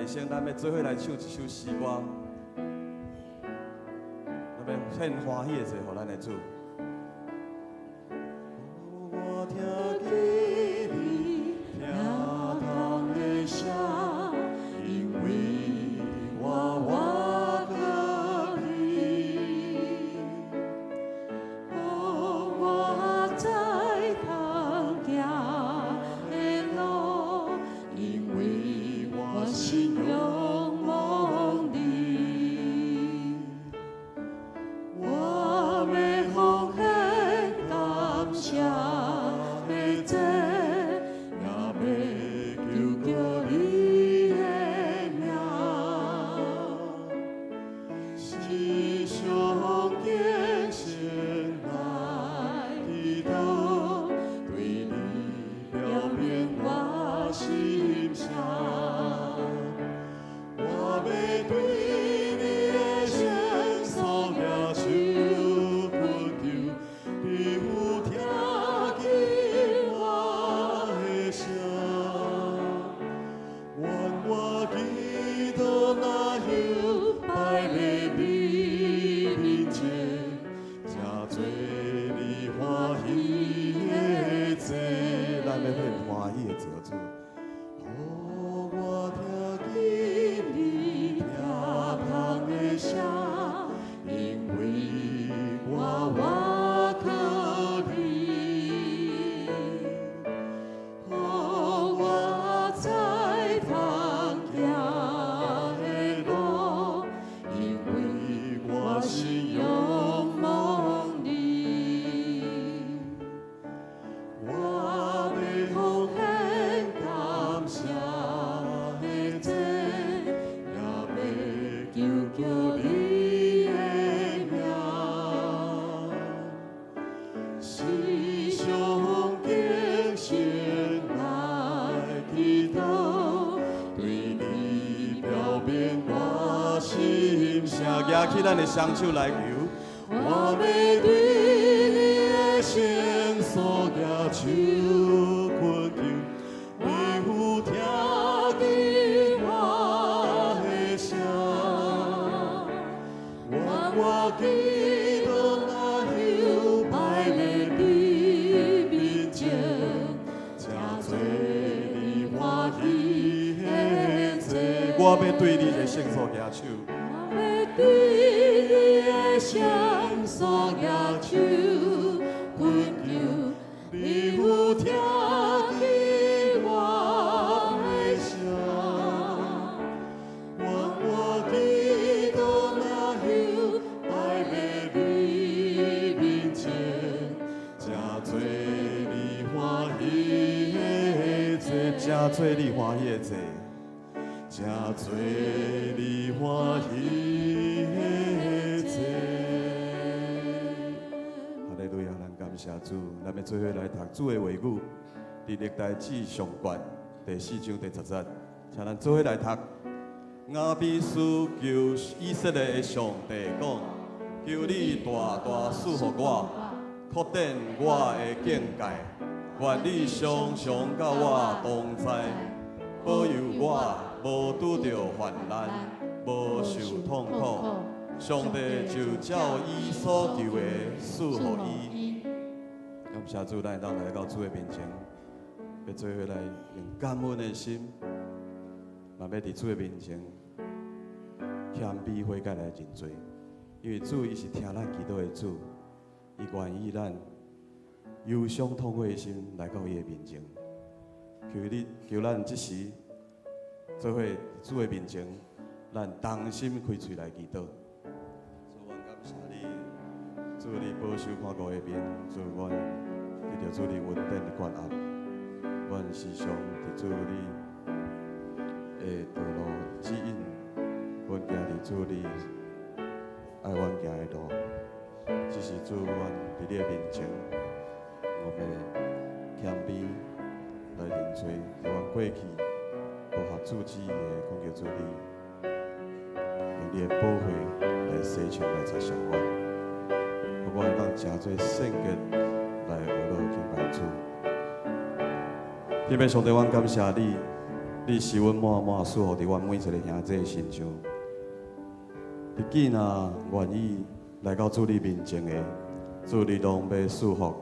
聲，咱欲做伙來唱一首詩歌，咱欲獻歡喜的祭予咱的主。我聽見你疼痛的聲，因為我倚靠你，予我知通行的路，因為我信仰望你。我欲奉獻感謝的祭，也欲求叫你的名。時常虔誠來祈禱，對你表明我心聲。我欲對你的聖所舉手懇求，你有聽見我的聲。願我祈禱若香擺佇你面前，成做你歡喜的祭。咱欲獻歡喜的祭予主。予我聽見你疼痛的聲，因為我我倚靠你，予我知通行的路，因為我信仰望你。我欲奉獻感謝的祭，也欲求叫你的名。時常虔誠來祈禱，對你表明我心聲。舉起咱的雙手來求，我我欲對你的聖所舉手懇求，你有聽見我的聲。願我祈禱若香擺佇你面前，成做你歡喜的祭。我欲對你的聖所舉手，我欲對你的聖所舉手懇求，你有聽見我的聲。願我祈禱若香擺佇你面前，成做你歡喜的祭，成做你歡喜的祭，成做你歡喜的祭。哈利路亞，咱感謝主，咱欲做伙來讀主的話語，佇歷代志上卷第四章第十節，請咱做伙來讀。雅比斯求以色列的上帝講：求你大大賜予我，擴展我的境界，願你常常佮我同在，保佑我無拄著患難，無受痛苦。上帝就照伊所求的賜予伊。感謝主，咱會當來到主的面前，欲做伙來用感恩的心，嘛欲佇主的面前謙卑悔改來認罪，因為主伊是聽咱祈禱的主，伊願意咱憂傷痛悔的心來到伊的面前。求你，求咱這時做伙主的面前，咱同心開喙來祈禱。主，阮感謝你，主你保守看顧的面，主阮得著主你恩典的關愛，阮時常佇主你的道路指引，阮行佇主你愛阮行的路。只是主，阮佇你的面前，我欲謙卑來認罪，是阮過去無合主旨意的，懇求主你用你的寶血來洗清來擦拭阮，予我會當成做聖潔來學樂敬拜主。天父上帝，阮感謝你，你是阮滿滿賜福佇阮每一个兄弟身上。伫囝若願意來到主你面前的，主你攏欲賜福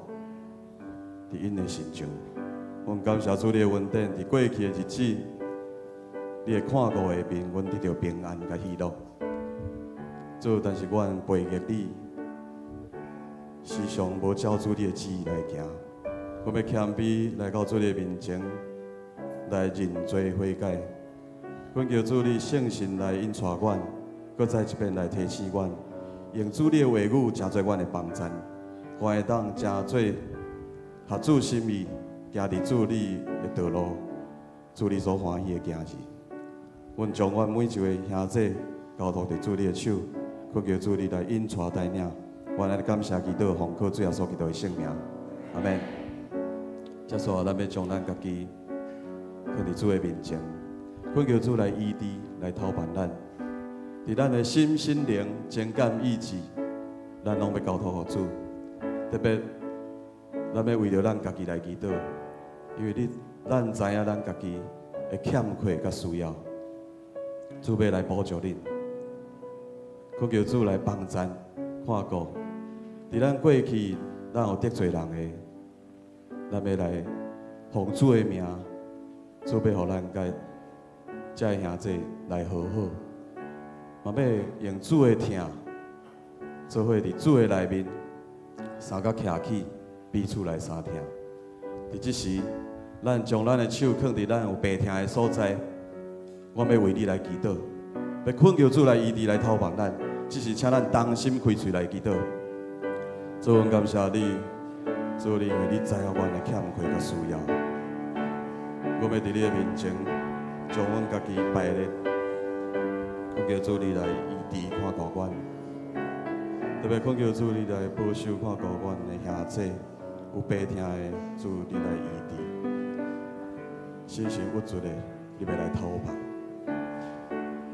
佇𪜶的身上。阮感謝主你的恩典，佇過去的日子，你的看顧下面，阮得著平安佮喜樂。主，但是阮背逆你，時常無照主你的旨意來行。阮欲謙卑來到主你的面前，來認罪悔改。懇求主你聖神來引帶阮，閣再一遍來提醒阮，用主你的話語成做阮的幫贊，阮會當成做合主心意，行佇主你的道路，主你所歡喜的行兒。阮將阮每一位兄弟交託佇主你的手，懇求主你來引帶帶領。阮按呢感謝祈禱，奉靠主耶穌基督的聖名，阿門。接煞咱欲將咱家己囥佇主的面前，懇求主來醫治、來敨辦咱。佇咱的心、心靈、情感、意志，咱攏欲交託予主。特別，咱欲為著咱家己來祈禱，因為你咱知影咱家己的欠缺佮需要，主欲來補救恁，懇求主來幫贊、看顧。佇咱過去，咱有得罪人的，咱欲來奉主的名，主欲予咱佮這个兄弟來和好，嘛欲用主的疼，做伙佇主的內面，相佮徛起，彼此來相疼。佇這時，咱將咱的手囥佇咱有病疼的所在，我欲為你來祈禱，欲懇求主來醫治來敨放咱。這時，請咱同心開喙來祈禱。主，阮感謝你，主你因為你知影阮的欠缺佮需要，我欲佇你的面前將阮家己擺列，懇求主你來醫治看顧阮，特別懇求主你來保守看顧阮的兄弟，有病疼的，主你來醫治，心情鬱卒的，你欲來敨放，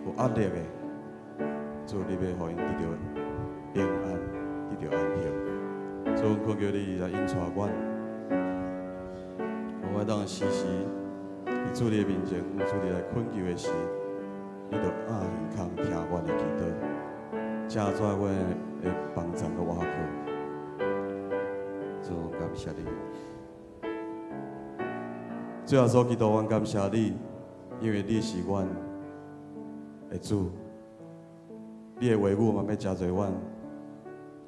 有壓力的，主你欲予𪜶得著平安，得著安息。主，懇求你來引帶阮，予我當時時佇主你的面前，主你來懇求的時，你就掩耳空聽阮的祈禱，成做阮的幫贊佮倚靠。主，感謝你。主耶穌基督，阮感謝你，因為你是阮的主，你的話語嘛欲成做阮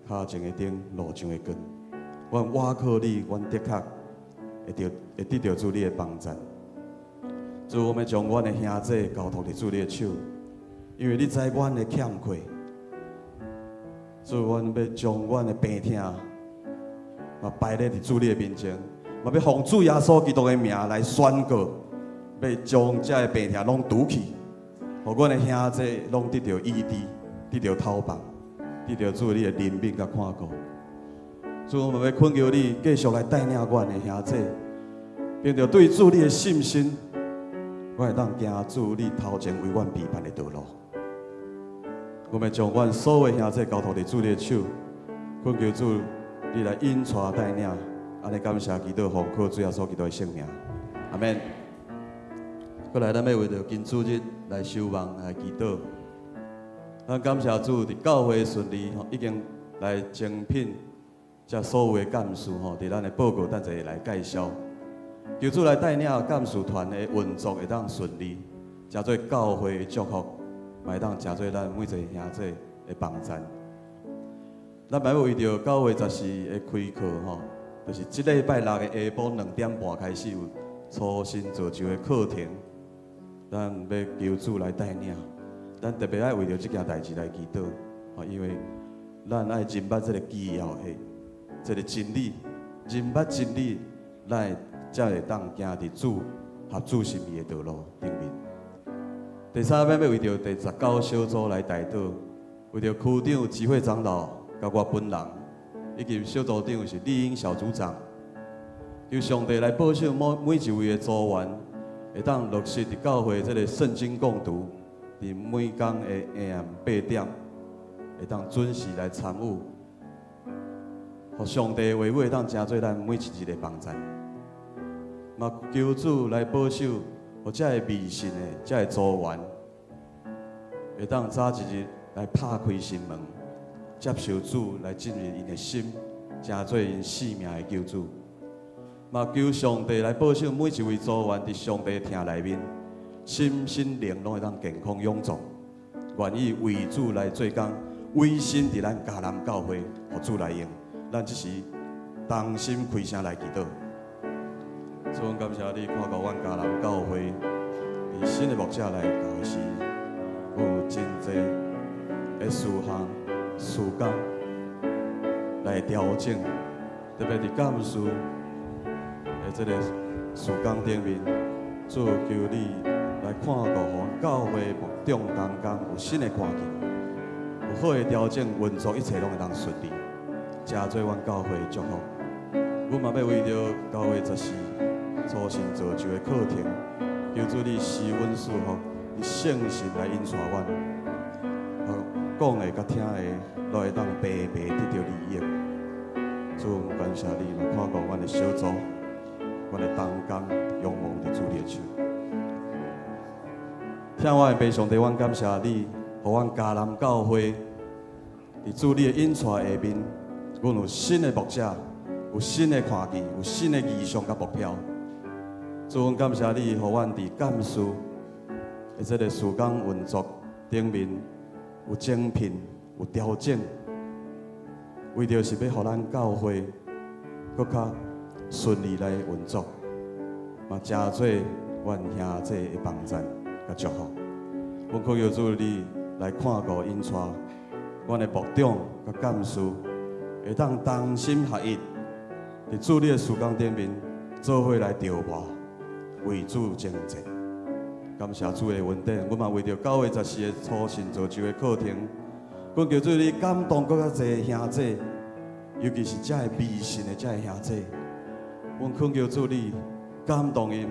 跤前的燈，路上的光。阮倚靠你，阮的確會得著主你的幫贊。主，我欲將阮的兄弟交託佇主你的手，因為你知阮的欠缺。主，阮欲將阮的病疼嘛擺咧佇主你的面前，嘛欲奉主耶穌基督的名來宣告，欲將這个病疼攏除去，予阮的兄弟攏得著醫治，得著敨放，得著主你的憐憫佮看顧。主，我嘛欲懇求你繼續來帶領阮的兄弟，憑著對主你的信心，阮會當行主你頭前為阮預辦的道路。我欲將阮所有的兄弟交託佇主你的手，懇求主你來引帶帶領，按呢感謝祈禱，奉靠主耶穌基督的聖名，阿門。過來，咱欲為著金主日來守望來祈禱。咱感謝主，佇教會順利吼，已經來徵聘這所有的幹事吼，佇咱的報告等陣來介紹。求主來帶領幹事團的運作會當順利，成做教會的祝福，嘛會當成做咱每一個兄弟的幫贊。咱嘛欲為著九月十四的開課吼，就是這禮拜六的下晡2點半開始有初信造就的課程，咱欲求主來帶領。咱特別愛為著這件代誌來祈禱，吼，因為咱愛認捌這个基要的這个真理，認捌真理，咱會才會當行佇主合主心意的道路頂面。第三，欲為著第19小組來代禱，為著區長、智慧長老，佮我本人，以及小組長是麗英小組長，求上帝來保守每每一位的組員，會當落實佇教會這个聖經共讀，佇每工的下暗8點，會當準時來參與，予上帝的話語會當成做咱每一日的幫贊。嘛求主來保守予遮个迷信的遮个组员，會當早一日來拍開心門，接受主來進入𪜶的心，成做𪜶性命的救主。嘛求上帝來保守每一位組員佇上帝疼內面，身心靈攏會當健康勇壯，願意為主來做工，委身佇咱迦南教會，予主來用。咱這時同心開聲來祈禱。主，阮感謝你看顧阮迦南教會，佇新的牧者來到的時，阮有真濟的事項、事工來調整，特別佇幹事的這個事工頂面，主求你來看顧，予阮教會牧長同工有新的看見，有好的調整，運作一切攏會當順利，成做阮教會的祝福。阮嘛欲為著九月十四初信造就的課程，求主你施恩賜福，你聖神來引帶阮，講的佮聽的，攏會當白白得著利益。主，感謝你，嘛看顧阮的小組，阮的同工，仰望佇主你的手。疼我的父上帝，阮感謝你，予阮迦南教會佇主你的引帶下面，阮有新的牧者，有新的看見，有新的異象佮目標。主，阮感謝你，予阮佇幹事的這個事工運作頂面有精聘、有調整，為著是欲予咱教會閣較順利來運作，嘛誠做阮兄弟的幫贊佮祝福。阮恳求主你來看顧引帶阮的牧長佮幹事，會當同心合一，佇主你的事工頂面做伙來著磨，為主征戰。感謝主的恩典，阮嘛為著9月14的初信造就的課程，阮求主你感動閣較濟兄弟，尤其是遮个迷信的遮个兄弟，阮懇求主你感動𪜶，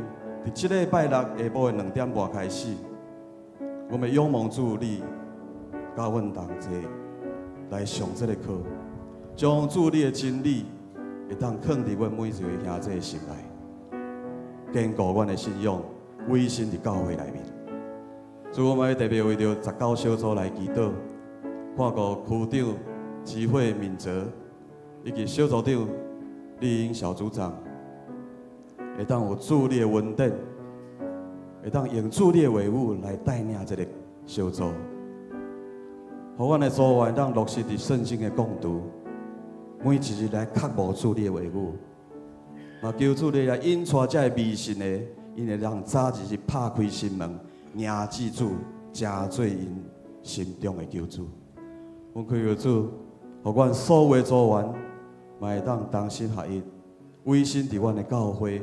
佇這禮拜六下晡的2點半開始，阮欲仰望主你，佮阮同齊來上這个課，將主你的真理會當囥佇阮每一位兄弟的心內，堅固阮的信仰，委身佇教會內面。主，我們欲特別為著19小組來祈禱，看顧區長智慧敏哲以及小組長麗英小組長，會當有主你的恩典，會當用主你的話語來帶領這个小組，予阮的組員當落實佇聖經的講讀，每一日來渴慕主你的話語，嘛求主你來引帶這个迷信的，𪜶會當早一日拍開心門，迎接主，成做𪜶心中的救主。阮祈求主，予阮所有的組員，嘛會當同心合一，委身佇阮的教會，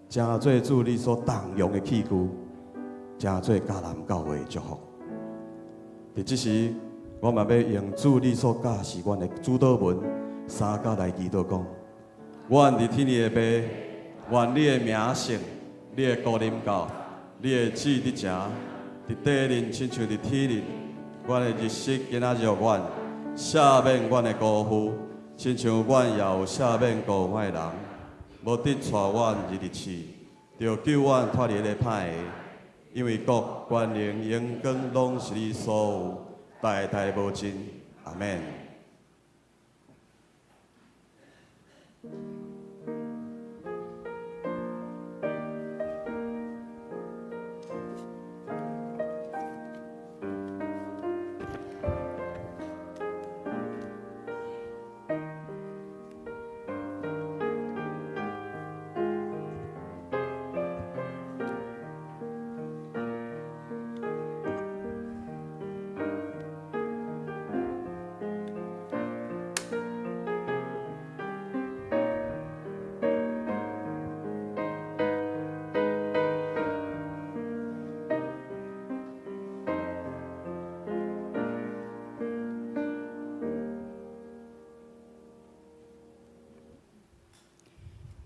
成做主你所重用的器具，成做迦南教會的祝福。佇這時，我嘛欲用主你所教示阮的主禱文，三甲來祈禱講：阮佇天的父，願你的名聖，你的國臨到，你的旨意成，佇地面親像佇天裡。阮的日食今仔日予阮，赦免阮的辜負，親像阮也有赦免辜負阮的人。無得帶阮入去試，著救阮脫離彼个歹的。因為國、權能、榮光攏是你所有，代代無盡。阿們。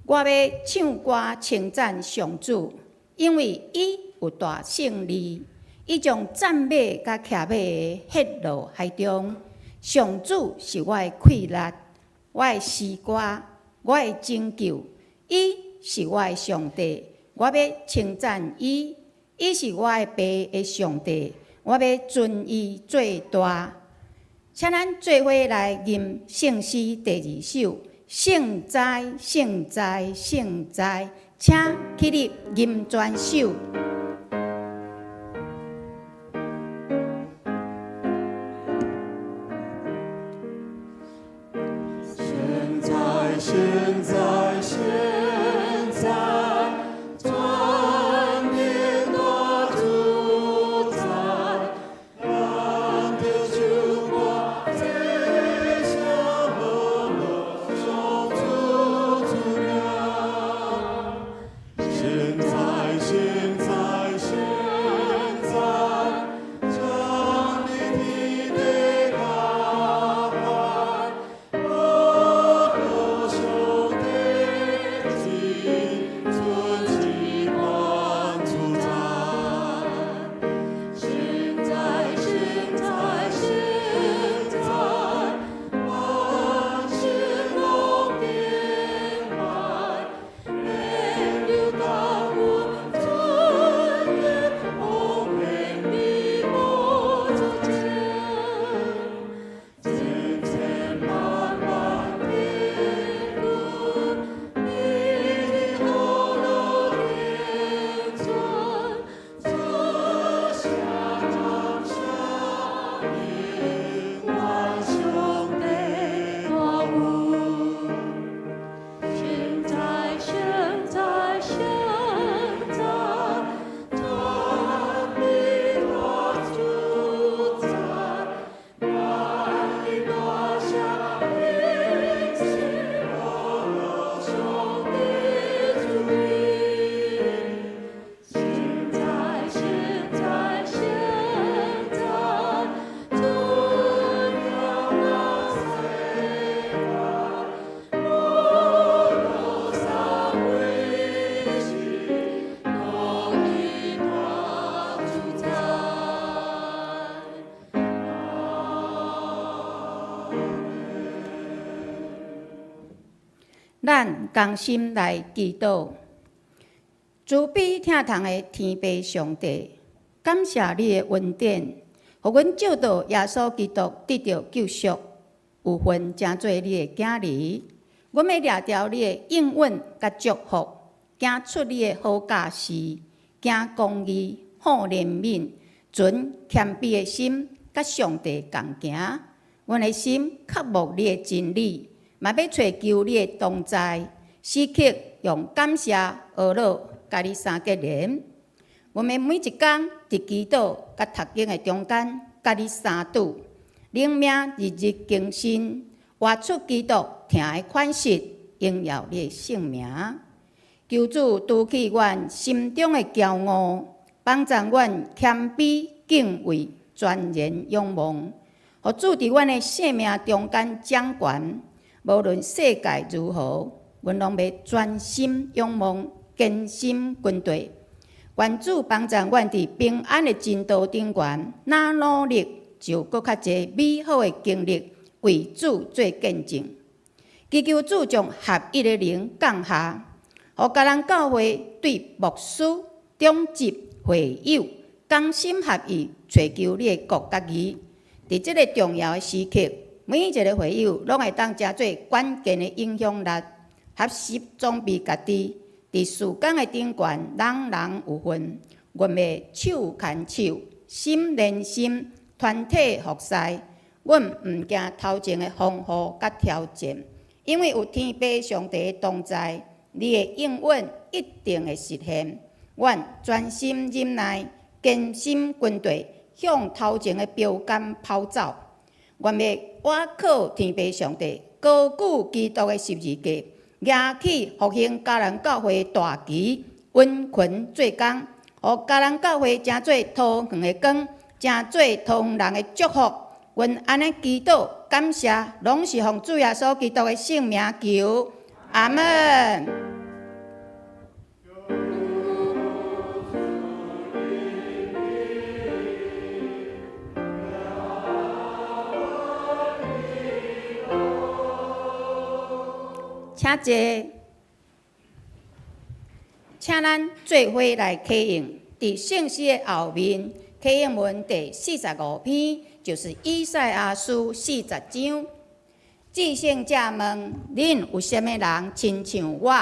我欲唱歌稱讚上主，因為伊有大勝利，伊將戰馬佮騎馬的撇落海中。上主是我的氣力，我的詩歌，我的拯救，伊是我的上帝，我欲稱讚伊，伊是我的爸的上帝，我欲尊伊做大。請咱做伙來吟聖詩第二首，聖哉，聖哉，聖哉，請起立吟全首。聖哉，聖哉，聖哉，全能大主宰，咱著唱歌讚聲和樂，上主主名。聖哉，聖哉，聖哉，將臨天地甲海，無上帝至尊至萬主宰。聖哉，聖哉，聖哉，萬事攏敬拜，萬有感恩尊嚴，豐平美無主權。千千萬萬天軍，美麗和樂天尊，主下掌下永萬上帝大有。聖哉，聖哉，聖哉，全能大主宰，萬里大聲平息和樂上帝主權。聖哉，聖哉，聖哉，尊耀那世界，無有三位是獨一大主宰。阿門。咱同心來祈禱，慈悲疼痛的天父上帝，感謝你的恩典，予阮藉著耶穌基督得著救贖，有份成做你的囝兒。阮欲掠著你的應允佮祝福，行出你的好教示，行公義、好憐憫、存謙卑的心，佮上帝仝行。阮的心渴慕你的真理，嘛欲揣求你的同在，時刻用感謝、呵咾佮你相結連。阮欲每一工佇祈禱佮讀經的中間，佮你相拄，靈命日日更新，活出基督疼的款式，榮耀你的聖名。求主除去阮心中的驕傲，幫助阮謙卑敬畏，全然仰望，予主佇阮的生命中間掌權。無論世界如何，阮攏欲專心仰望，堅心跟綴。願主幫助阮佇平安的真道頂懸，若努力就閣較濟美好的經歷，為主做見證。祈求主將合一的靈降下，予迦南教會對牧師、長執、會友同心合意，揣求你的國佮義。佇這个重要的時刻，每一个會友攏會當成做關鍵的影響力，學習裝備家己，佇事工的頂懸，人人有份。阮欲手牽手，心連心，團體服侍。阮毋驚頭前的風雨佮挑戰，因為有天父上帝的同在，你的應允一定會實現。阮專心忍耐，堅心跟綴，向頭前的標桿跑走。願欲倚靠天父上帝，高舉基督的十字架，舉起復興迦南教會大旗，殷勤做工，予迦南教會成做桃園的光，成做桃園人的祝福。阮按呢祈禱感謝，攏是奉主耶穌基督的聖名求，阿門。請坐。請咱做伙來啟用，佇聖詩的後面，啟應文第45篇，就是以賽亞書40章。至聖者問：恁有啥物人親像我？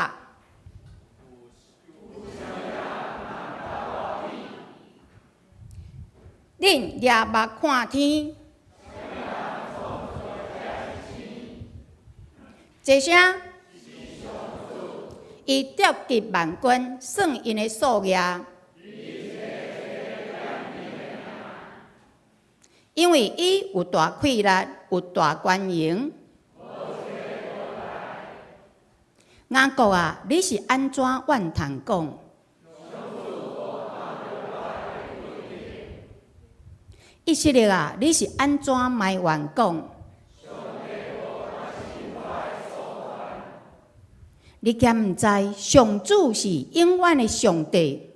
恁掠目看天，這聲，伊召集萬軍，算𪜶的數額，因為伊有大氣力，有大權能。雅各啊，你是按怎怨嘆講？以色列啊，你是按怎埋怨講？你敢毋知上主是永遠的上帝？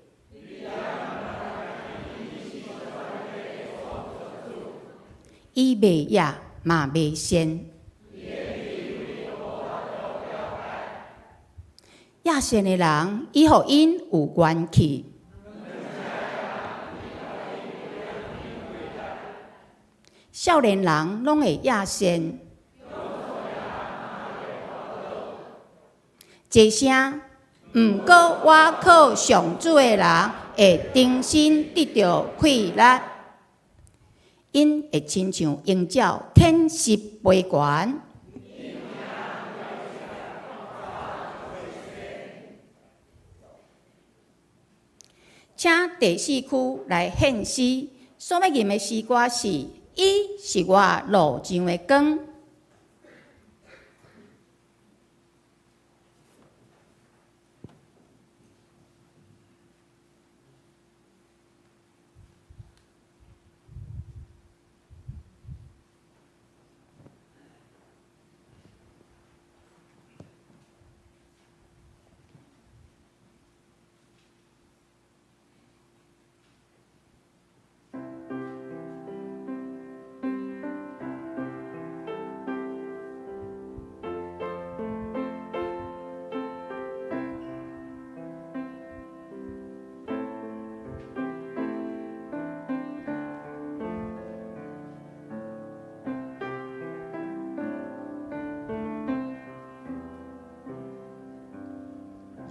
伊袂野嘛袂善。野善的人，伊予𪜶有元氣。少年人攏會野善。這聲，毋過倚靠上主的人會重新得著氣力，𪜶會親像鷹鳥展翅飛懸。請第四區來獻詩，所欲吟的詩歌是：伊是我路上的光。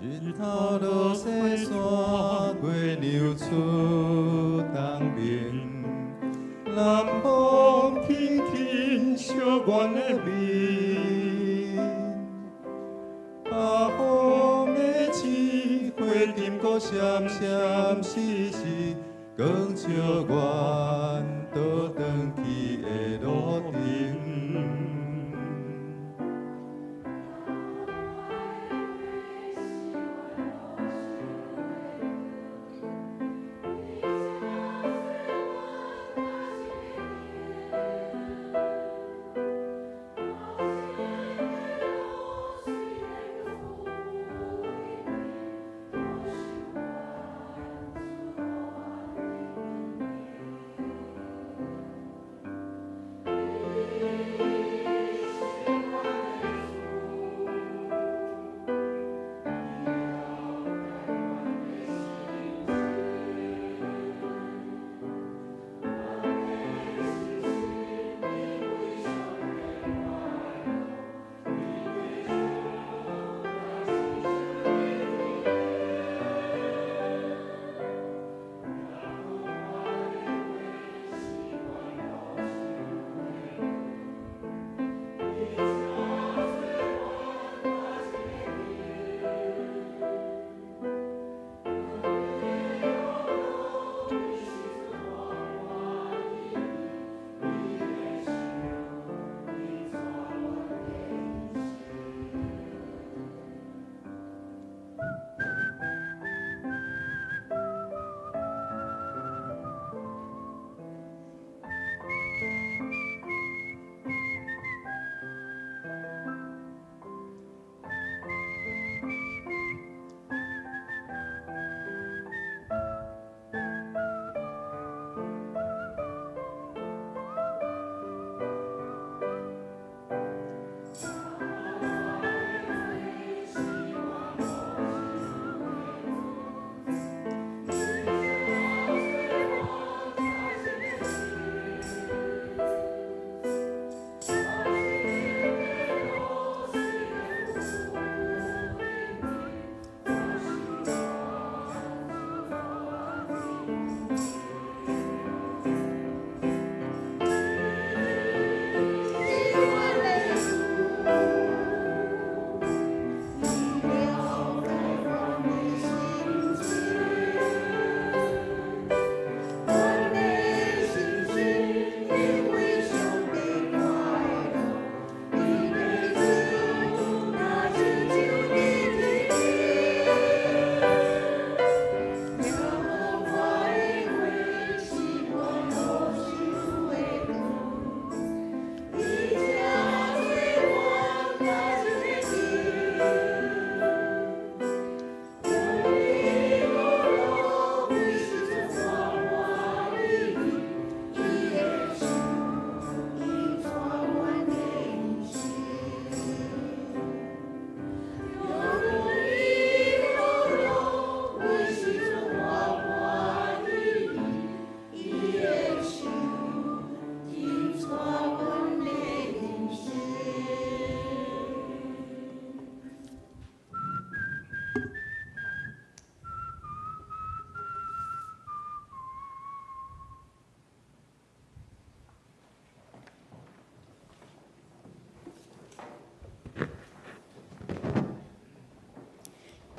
日頭落西山，月娘出東面，南風輕輕相阮的面，北風的星，花燈閣閃閃爍爍，光照阮倒轉去的路程。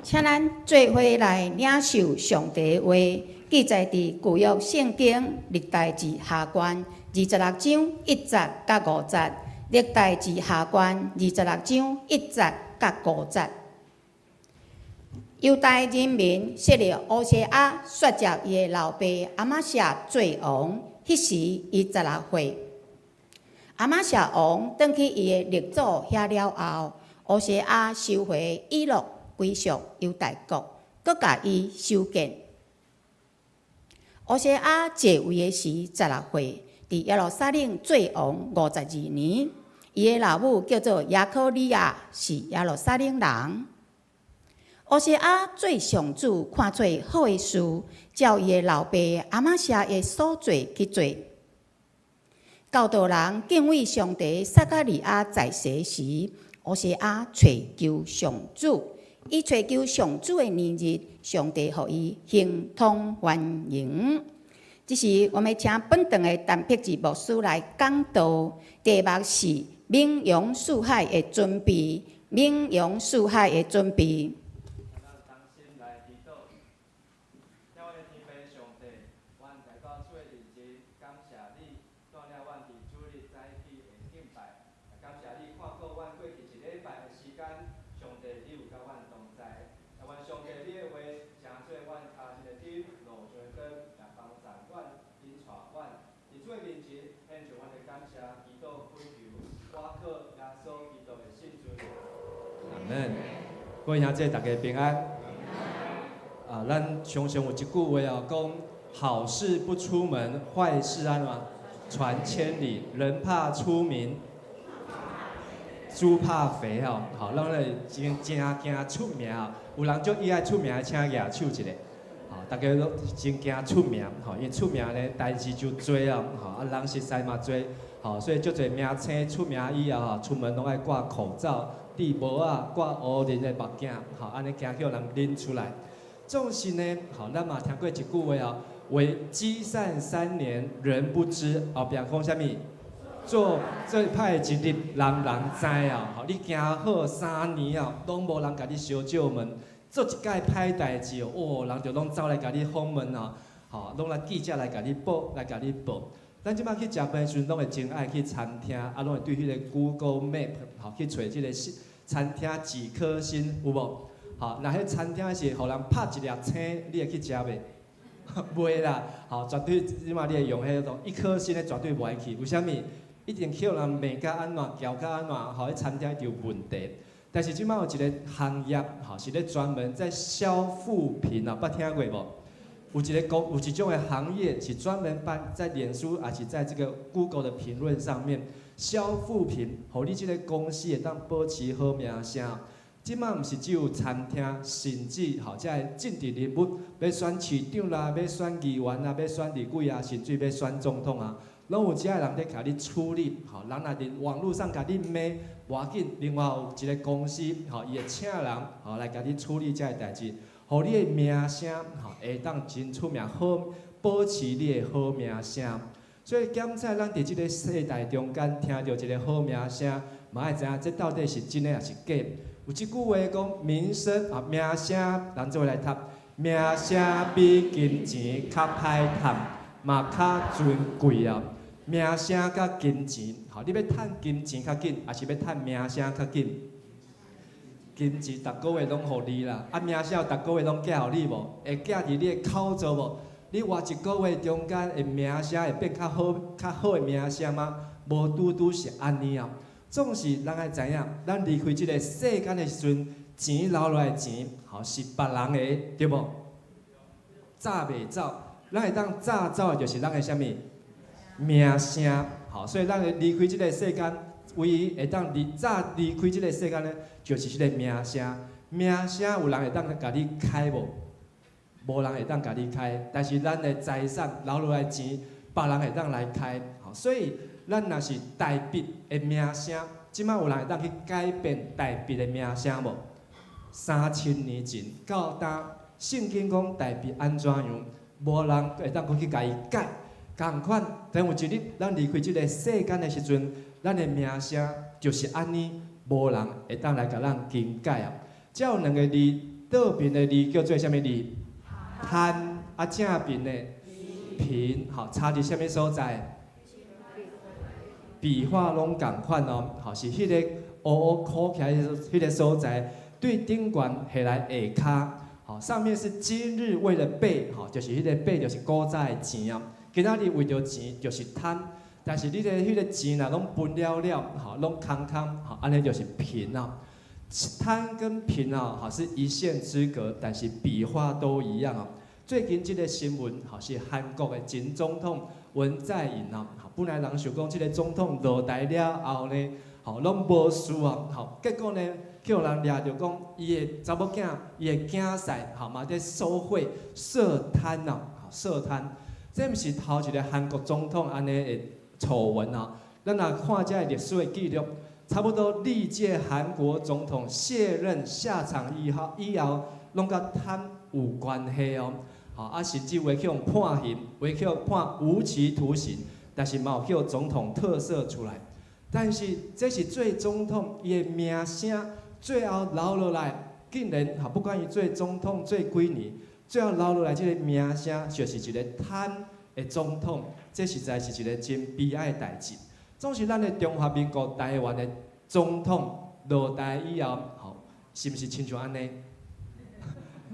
請咱做伙來領受上帝的話，記載佇舊約聖經歷代志下卷26章1節佮5節，歷代志下卷26章1節佮5節。猶大人民設立烏西亞紲接伊的老爸亞瑪謝做王，彼時伊16歲。亞瑪謝王轉去伊的列祖遐了後，烏西亞收回以洛歸屬猶大國，閣共伊修建。烏西亞坐位的時16歲，佇耶路撒冷做王52年。伊的老母叫做耶可利亞，是耶路撒冷人。烏西亞做上主看做好的事，照伊的老爸亞瑪謝的所做去做。教導人敬畏上帝撒迦利亞在世時，烏西亞揣求上主，伊揣求上主的年日，上帝予伊亨通繁榮。這時，我們請本堂的陳碧志牧師來講道，題目是名揚四海的準備，名揚四海的準備。咱同心來祈禱，親愛的天父上帝，阮來到主的面前，感謝你帶領阮佇主日早起的敬拜，也感謝你看顧阮過去一禮拜的時間，上帝你有佮阮同在，也願上帝你的話成做阮跤前的燈，路上的光，也幫助阮，引帶阮佇主的面前獻上阮的感謝，祈禱祈求，倚靠耶穌基督的聖名。阿門。各位兄弟，大家平安。啊，咱常常有一句話哦，講好事不出門，壞事按怎傳千里。人怕出名，豬怕肥哦。好，咱來真正驚出名哦。有人足意愛出名，請舉手一下。好，大家攏真驚出名，吼，因為出名呢，代誌就濟哦，吼，啊，人熟似嘛濟，吼，所以足濟明星出名以後吼，出門攏愛掛口罩、戴帽仔、掛烏輪的目鏡，吼，按呢驚予人認出來。總是呢，吼，咱嘛聽過一句話哦，為積善三年，人不知，後壁講啥物？做做歹一日，人人知哦。吼，你行好3年哦，攏無人共你相借問。做一擺歹代誌哦，人就攏走來共你訪問哦，吼，攏來記者來共你報，來共你報。咱這擺去食飯的時陣，攏會真愛去餐廳，啊，攏會對彼個 Google Map 吼去揣這個餐廳幾顆星有無？吼，若彼餐廳是予人拍一粒星，你會去食袂？袂啦，吼，絕對這擺你會用彼種一顆星的，絕對無愛去。為啥物？一定予人罵甲按怎，撬甲按怎，吼，彼餐廳一定有問題。但是這擺有一個行業，吼，是咧專門在銷負評啊，捌聽過無？有一個公，有一種的行業是專門幫在臉書，抑是在這個 Google 的評論上面銷負評，予你這個公司會當保持好名聲。這擺毋是只有餐廳，甚至吼，這个政治人物欲選市長啦，欲選議員啦，欲選立委啊，甚至欲選總統啊，攏有遮个人佇共你處理。吼，人若佇網路上共你罵，無要緊，另外有一個公司，吼，伊會請人吼來共你處理遮个代誌，予你的名聲吼會當真出名，好保持你的好名聲。所以檢採咱佇這個世代中間聽著一個好名聲，嘛愛知影這到底是真的抑是假。有一句話講，名聲啊，名聲，咱做伙來讀，名聲比金錢較歹趁，嘛較尊貴啊。名聲佮金錢，吼，你欲趁金錢較緊，抑是欲趁名聲較緊？金錢逐個月攏予你啦，啊，名聲逐個月攏寄予你無？會寄佇你的口座無？你活一個月中間的名聲會變較好、較好的名聲嗎？無拄拄是按呢啊。總是咱愛知影，咱離開這個世間的時陣，錢留落來的錢，吼是別人的，對無？詐袂走，咱會當詐走的，就是咱的啥物名聲，吼。所以咱離開這個世間，唯一會當離早離開這個世間呢，就是這個名聲。名聲有人會當共你開無？無人會當共你開，但是咱的財產留落來的錢，別人會當來開，吼。所以咱若是大筆的名聲，這擺有人會當去改變大筆的名聲無？3000年前到今，聖經講大衛按怎樣，無人會當閣去共伊改。仝款，等有一日咱離開這個世間的時陣，咱的名聲就是按呢，無人會當來共咱更改啊。這有兩個字，倒爿的字叫做啥物字？貪。啊，正爿的貧，吼，差佇啥物所在？筆畫攏仝款哦，吼，是彼個烏烏箍起來彼個所在，對頂懸下來下跤，吼，上面是今日為了貝，吼，就是彼個貝就是古早的錢啊。今仔日為著錢就是貪，但是你的彼個錢若攏分了了，吼，攏空空，吼，按呢就是貧啊。貪跟貧啊，吼，是一線之隔，但是筆畫都一樣啊。最近這個新聞，吼，是韓國的前總統文在寅啊，本來人想講這個總統落台了後呢，吼，攏無事啊，吼，結果呢，去予人掠著講，伊的查某囝，伊的囝婿，吼，嘛佇受賄涉貪啊，涉貪，這毋是頭一個韓國總統按呢的醜聞啊。咱若看這個歷史的記錄，差不多歷屆韓國總統卸任下場以後，以後攏佮貪有關係哦。吼，啊，甚至有的去予判刑，有的去予判無期徒刑，但是嘛有去總統特赦出來。但是這是做總統，伊的名聲最後留落來，竟然吼，不管伊做總統做幾年，最後留落來這個名聲就是一個貪的總統，這實在是一個真悲哀的代誌。總是咱的中華民國台灣的總統落台以後，吼，是毋是親像按呢？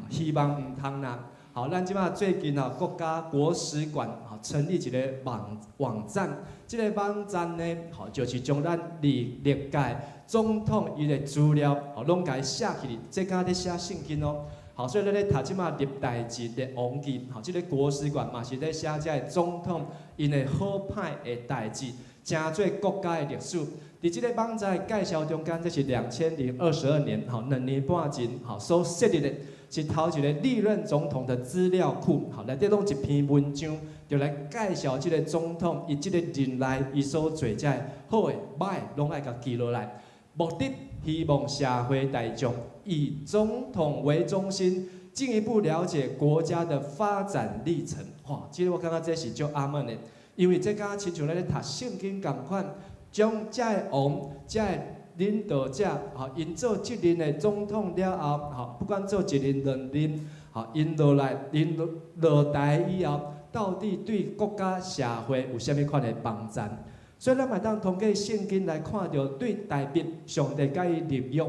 希望毋通啦。好，咱這擺最近啊，國家國史館吼成立一個網網站，這個網站呢，吼就是將咱歷歷屆總統伊的資料，吼攏共伊寫起來，這敢佇寫聖經哦。好，所以咱咧讀這擺歷代志、列王紀，吼，這個國史館嘛是咧寫這个總統𪜶的好歹的代誌，成做國家的歷史。佇這個網站的介紹中間，這是2022年，吼，2年半前，吼所設立的。是頭一個歷任總統的資料庫，吼，內底攏一篇文章，就來介紹這個總統伊這個任內伊所做這个好的、歹，攏愛共記落來。目的希望社會大眾以總統為中心，進一步了解國家的發展歷程。哇，這個我感覺這是足阿門的，因為這敢親像咱咧讀聖經仝款，將這个王、這个領導者，吼，𪜶做這任的總統了後，吼，不管做一任、兩任，吼，𪜶落來，𪜶落落台以後，到底對國家社會有啥物款的幫助？所以咱嘛當通過聖經來看著，對大衛上帝共伊立約，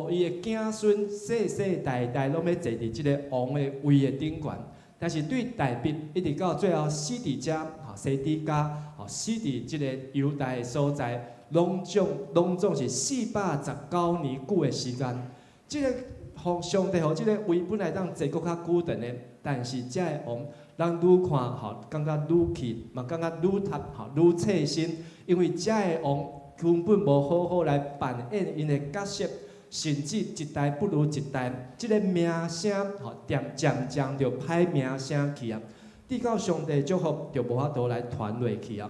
予伊的子孫世世代代攏欲坐佇這个王的位的頂懸。但是對大衛一直到最後死佇遮，吼，西底家，吼，死佇這個猶大的所在。攏總攏總是419年久的時間，這个予上帝予這个位本來當坐閣較久長的，但是這个王，咱愈看吼，感覺愈氣，嘛感覺愈讀吼愈切身，因為這个王根本無好好來扮演𪜶的角色，甚至一代不如一代，這个名聲吼漸漸漸就歹名聲去啊，直到上帝祝福，就無法度來傳落去啊。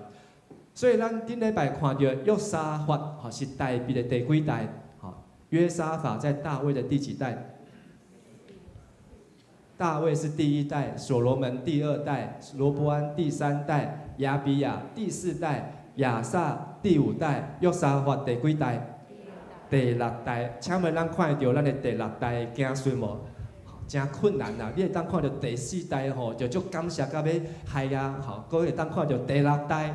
所以咱頂禮拜看著約沙法，吼是大衛的第幾代？吼，約沙法在大衛的第幾代？大衛是第一代，所羅門第二代，羅波安第三代，亞比亞第四代，亞撒第五代，約沙法第幾代？第六代。請問咱看會著咱的第六代的子孫無？誠困難啦！你會當看著第四代吼，就足感謝甲欲害啊，吼，閣會當看著第六代。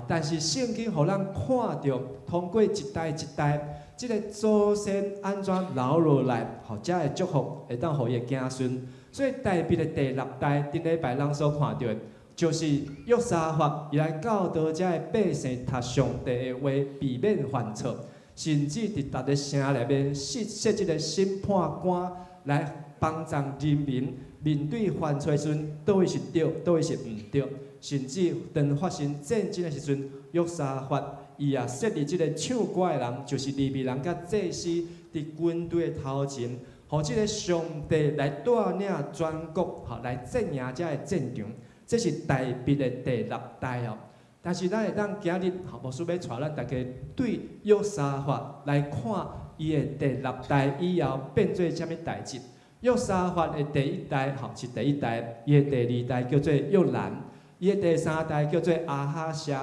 但是聖經予咱看著，通過一代一代，這个祖先按怎留落來，吼，才會祝福會當予伊的子孫。所以大衛的第六代，頂禮拜咱所看著的，就是約沙法，伊來教導這个百姓讀上帝的話，避免犯錯，甚至佇逐个城內面設設這个審判官來幫助人民面對犯錯時陣，佗位是對，佗位是毋對。甚至當發生戰爭的時陣，約沙法伊也設立這个唱歌的人，就是利未人佮祭司佇軍隊的頭前，予這个上帝來帶領全國，吼來戰贏這个戰場。這是大衛的第六代哦。但是咱會當今日，吼，牧師欲帶咱大家對約沙法來看伊的第六代以後變做啥物代誌。約沙法的第一代，吼是第一代，伊的第二代叫做約蘭。伊的第三代叫做亞哈謝，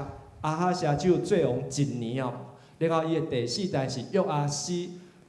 亞哈謝只有做王一年哦。然後伊的第四代是約阿斯，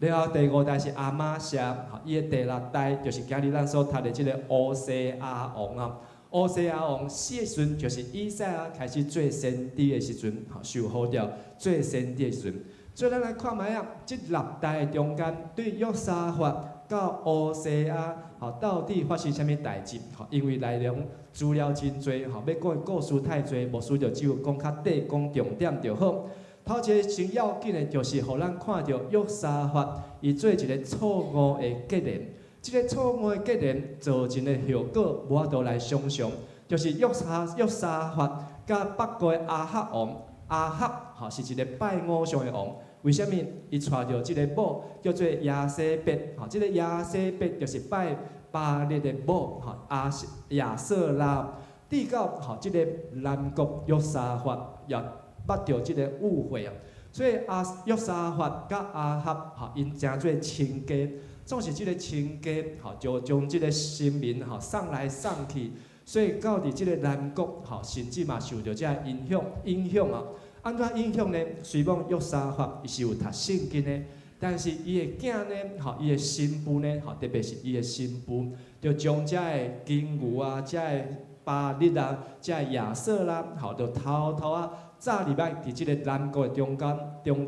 然後第五代是亞瑪謝，吼，伊的第六代就是今日咱所讀的這个烏西亞王啊。烏西亞王死的時陣，就是以賽亞開始做先知的時陣，吼，受呼召做先知的時陣。所以咱來看覓啊，這六代的中間，對約沙法到烏西亞，吼，到底發生啥物代誌？吼，因為內容資料真濟，吼，欲講的故事太濟，牧師就只有講較短，講重點就好。頭一个先要緊的，就是予咱看著約沙法伊做一个錯誤的決定。這个錯誤的決定造成的後果，無法度來想象。就是約沙法佮北國的亞哈王，亞哈吼是一个拜偶像的王。為啥物？伊娶著這个某叫做耶洗別，吼，這个耶洗別就是拜巴力的某，吼，亞設拉。直到吼，這个南國約沙法也捌著這个誤會啊，所以亞約沙法佮亞哈吼，𪜶成做親家，總是這个親家吼，就將這个神明吼送來送去，所以到佇這个南國吼，甚至嘛受著這个影響啊。按怎影響呢？雖講約沙法伊是有讀聖經的，但是伊的囝呢，吼，伊的新婦呢，吼，特別是伊的新婦，就將這个金牛啊，這个巴力啊，這个亞設拉，吼，就偷偷仔走入來佇這个南國的中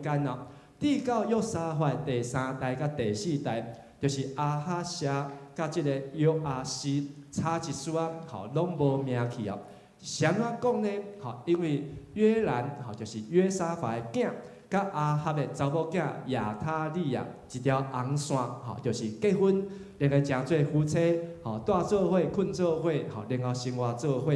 間啊，直到約沙法第三代佮第四代，就是亞哈謝佮這个約阿斯差一絲仔，吼，攏無命去啊。是按怎講呢？吼，因為約蘭吼就是約沙法的囝，佮亞哈的查某囝亞他利亞一條紅線，吼，就是結婚，兩个成做夫妻，吼，蹛做伙、睏做伙，吼，然後生活做伙。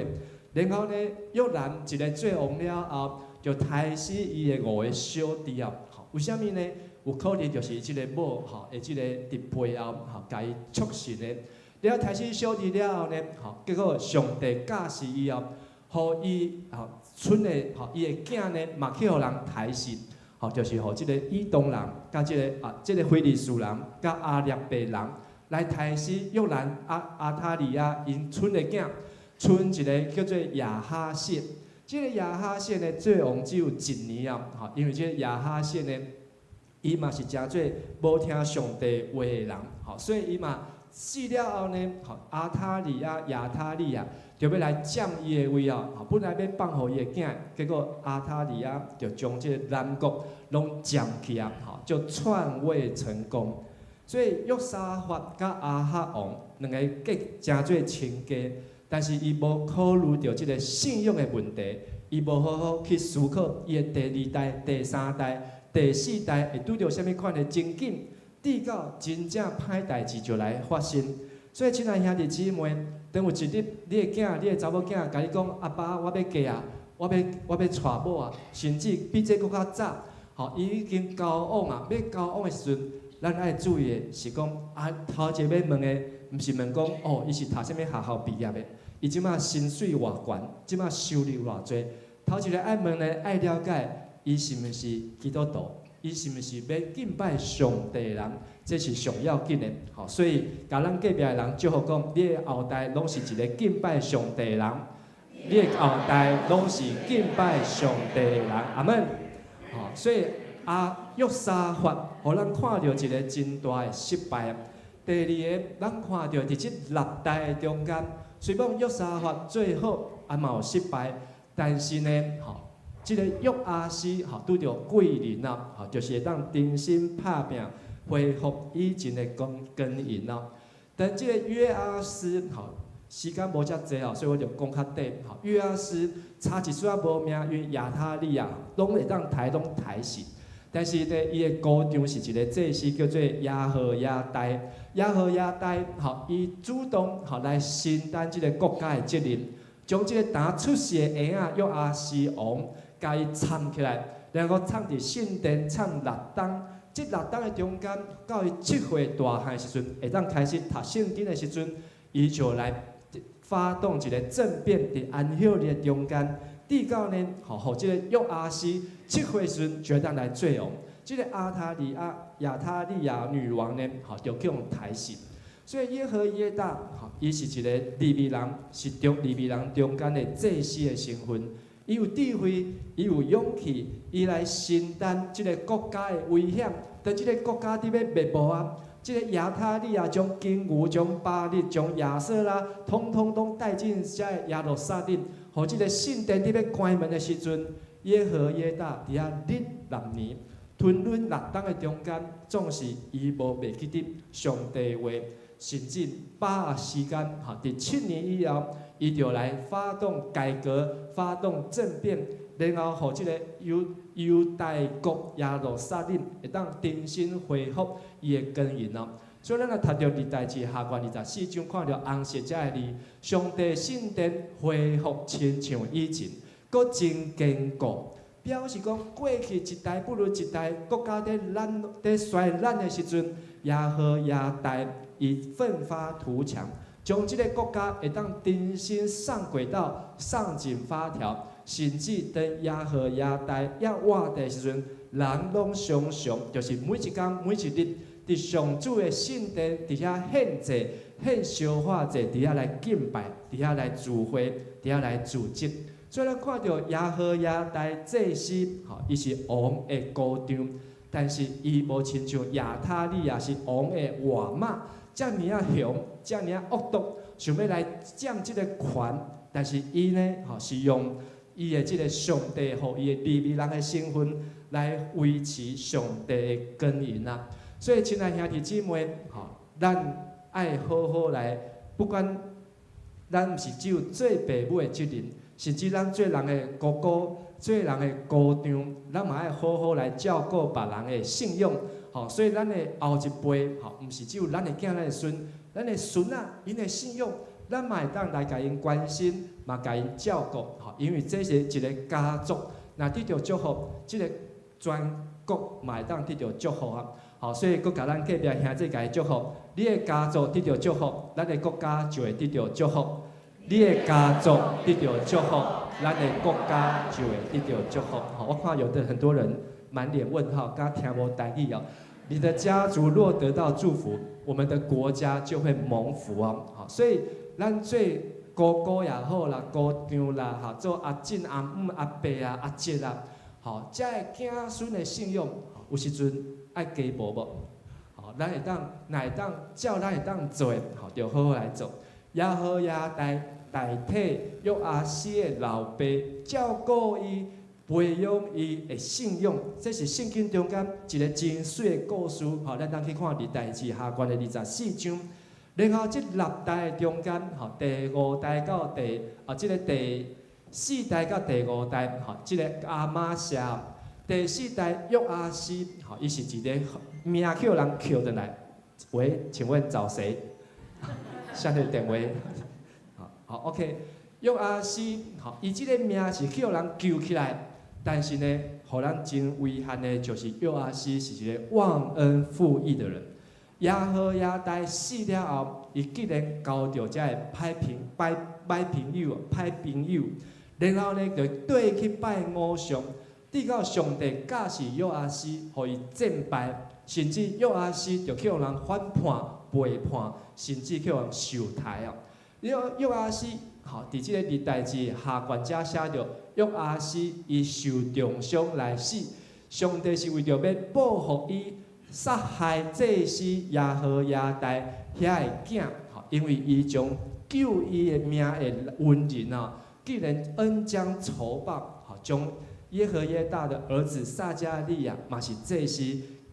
然後呢，約蘭一个做王了後，就刣死伊的五个小弟啊。吼，為啥物呢？有可能就是這个某吼的這个佇背後吼，共伊促成的。了刣死小弟了後呢，吼，結果上帝教示伊哦，予伊吼賰的吼伊的囝呢，嘛去予人刣死，吼，就是予這个以東人佮這个啊，這个非利士人佮亞拉伯人來刣死約蘭亞他利亞𪜶賰的囝，賰一个叫做亞哈謝。這个亞哈謝呢，做王只有一年啊，吼，因為這个亞哈謝呢，伊嘛是誠做無聽上帝話的人，吼，所以伊嘛死了後呢，吼，亞他利亞、亞他利亞就欲來佔伊的位哦，吼，本來欲放予伊的囝，結果亞他利亞就將這個南國攏佔去啊，吼，就篡位成功。所以約沙法佮亞哈王兩个結誠做親家，但是伊無考慮著這个信仰的問題，伊無好好去思考伊的第二代、第三代、第四代會拄著啥物款的情景，直到真正歹代誌就來發生。所以，親愛兄弟姊妹，當有一日你的囝、你的查某囝共你講：阿爸，我欲嫁啊，我欲娶某啊，甚至比這閣較早，吼，伊已經交往啊，欲交往的時陣，咱愛注意的是講，啊，頭一個欲問的，毋是問講，哦，伊是讀啥物學校畢業的，伊這馬薪水偌懸，這馬收入偌濟。頭一个愛問的，愛了解，伊是毋是基督徒，伊是毋是欲敬拜上帝的人，這是上要緊的。吼，所以，共咱隔壁的人祝福講，你的後代攏是一个敬拜上帝的人，你的後代攏是敬拜上帝的人。阿門。吼，所以啊，約沙法，予咱看著一个真大的失敗。第二个，咱看著佇這六代的中間，雖講約沙法最好，啊嘛有失敗，但是呢，吼，這个約阿斯吼拄著貴人啊，吼，就是會當重新拍拚，恢復以前的光光榮啊。但這个約阿斯吼，時間無遮濟哦，所以我就講較短。吼，約阿斯差一絲仔無命，因為亞他利亞攏會當刣攏刣死。但是呢，伊的姑丈是一个祭司，叫做耶何耶大。耶何耶大吼，伊主動吼來承擔這个國家的責任，將這个剛出世的嬰仔約阿斯王，共伊摠起來，然後藏佇聖殿藏六冬。這六冬的中間，到伊7歲大漢的時陣，會當開始讀聖經的時陣，伊就來發動一个政變，佇安息日的中間，直到呢，吼，予這个約阿斯7歲時陣就會當來做王。這个亞他利亞、亞他利亞女王呢，吼，就去予刣死。所以耶何耶大，吼，伊是一个利未人，是中利未人中間的祭司的身份。伊有智慧，伊有勇氣，伊來承擔這个國家的危險。當這个國家佇欲滅亡啊，這个亞他利亞將金牛、將巴力、將亞舍拉，統統攏帶進遮个耶路撒冷，予這个聖殿佇欲關門的時陣，耶何耶大佇遐忍6年，吞忍6冬的中間，總是伊無袂記得上帝話，甚至把握時間，吼，佇7年以後，伊就來發動改革，發動政變，然後予這个猶大國耶路撒冷會當重新恢復伊的光榮哦。所以咱若讀著歷代志下卷24章，看著紅色這个字，上帝聖殿恢復親像以前，閣真堅固，表示講過去一代不如一代，國家佇爛佇衰爛的時陣，耶何耶大伊奮發圖強，將這个國家會當重新上軌道、上緊發條，甚至當耶何耶大猶活的時陣，人攏常常就是每一工每一日，佇上主的聖殿佇遐獻祭、獻燒化祭，佇遐來敬拜，佇遐來聚會，佇遐來組織。所以咱看著耶何耶大祭司，吼，伊是王的姑丈，但是伊無親像亞他利亞是王的外媽，遮爾仔凶，遮爾仔惡毒，想欲來佔這个權，但是伊呢，吼，是用伊的這个上帝予伊的利未人的身份來維持上帝的光榮啊！所以，親愛兄弟姊妹，吼，咱愛好好來，不管咱毋是只有做爸母的責任，甚至咱做人的姑姑、做人的姑丈，咱嘛愛好好來照顧別人的信仰。吼，所以咱的後一輩，吼，毋是只有咱的囝、咱的孫，咱的孫仔，𪜶的信仰，咱嘛會當來共𪜶關心，嘛共𪜶照顧，吼，因為這是一个家族，若得著祝福，這个全國嘛會當得著祝福啊！好，所以閣共咱隔壁兄弟共伊祝福，你的家族得著祝福，咱的國家就會得著祝福。你的家族得著祝福，咱的國家就會得著祝福。好，我看有的很多人滿臉問號，敢聽無台語哦。你的家族若得到祝福，我們的國家就會蒙福哦。好，所以咱做姑姑也好啦，姑丈啦，哈，做阿婶、阿姆、阿伯啊、阿叔啊，好，遮个囝孫的信仰，有時陣愛加無無？好，咱會當，若會當照咱會當做的，好，就好好來做。耶何耶大代替約阿斯的老爸，照顧伊、培養伊的信仰，這是聖經中間一个真媠的故事。好，咱當去看歷代志下卷的24章。然後這六代的中間，吼，第五代到第啊，這个第四代到第五代，吼，這个亞瑪謝，第四代約阿斯，吼，伊是一个名予人抾轉來。喂，請問找誰？啥物電話？好，好，OK。約阿斯，吼，伊這个名是予人救起來，但是呢，予咱真遺憾的，就是約阿斯是一个忘恩負義的人。耶何耶大死了後，伊竟然交著遮个歹朋友、歹朋友，然後呢，就綴去拜偶像，直到上帝教示約阿斯，予伊戰敗，甚至約阿斯就予人反叛、背叛，甚至予人受刣哦。約阿斯，吼，佇這个歷代志下卷遮寫著，約阿斯伊受重傷來死，上帝是為著欲報復伊殺害祭司耶何耶大遐个囝，吼，因為伊將救伊的命的恩人啊，竟然恩將仇報，吼，將耶何耶大的兒子撒迦利亞嘛是祭司，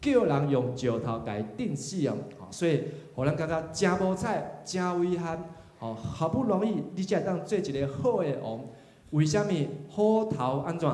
叫人用石頭共伊釘死哦，所以予咱感覺誠無彩，誠遺憾，吼，好不容易你才會當做一个好的王，為啥物虎頭按怎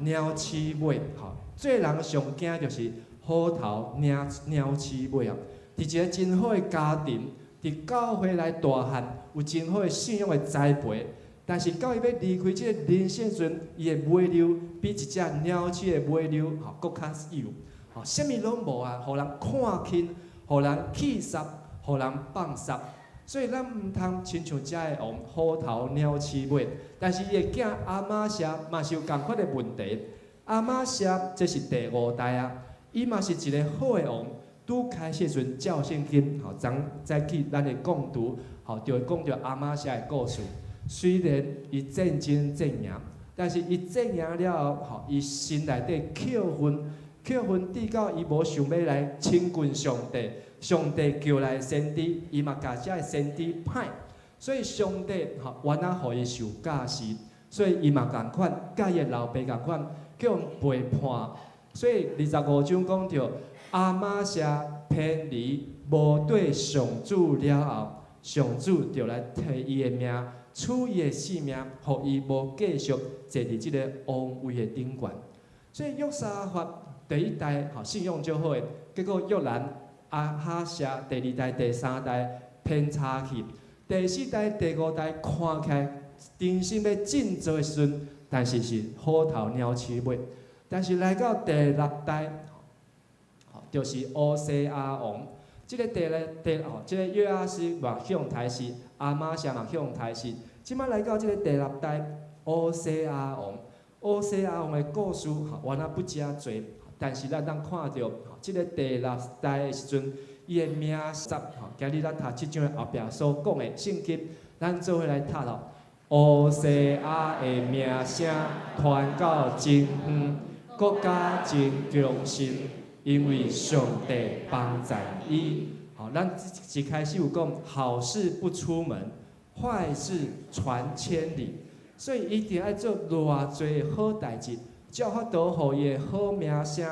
鳥鼠尾？吼，做人上驚就是虎頭鳥鼠尾啊！佇一个真好的家庭，佇教會來大漢，有真好的信仰的栽培，但是到伊欲離開這个人生時陣，伊的尾溜比一隻鳥鼠的尾溜吼閣較幼，吼，啥物攏無啊，予人看輕，予人棄殺，予人放殺。所以咱毋通親像遮个王虎頭鳥鼠尾，但是伊的囝亞瑪謝嘛是有仝款的問題。亞瑪謝這是第五代啊，伊嘛是一个好的王。拄開始時陣照聖經，吼，昨早起咱的講讀，吼，就會講著亞瑪謝的故事。雖然伊戰爭戰贏，但是伊戰贏了後，吼，伊心內底扣分，扣分至到伊無想欲來親近上帝，上帝叫來先知，伊嘛共遮个先知歹，所以上帝吼原來予伊受教示，所以伊嘛仝款，佮伊的老爸仝款，叫𪜶背叛。所以25章講著亞瑪謝偏離無對上主了後，上主就來提伊的命，取伊的性命，予伊無繼續坐佇這个王位的頂懸。所以約沙法第一代吼信仰足好的，結果約蘭亞哈謝第二代、第三代偏差去，第四代、第五代看起來重新欲振作的時陣，但是是虎頭鳥鼠尾。但是來到第六代，就是烏西亞王。這个第六第吼，這个約阿斯嘛去予刣死，亞瑪謝嘛去予刣死。這擺來到這个第六代烏西亞王，烏西亞王的故事吼，原來不遮濟，但是咱當看著，這个第六代的時陣，伊的名十吼，今日咱讀這章的後壁所講的聖經，咱做伙來讀咯。烏西亞的名聲傳到真遠，國家真強盛，因為上帝幫贊伊。吼，咱一開始有講，好事不出門，壞事傳千里，所以一定愛做偌濟好代誌，才有法度予伊的好名聲，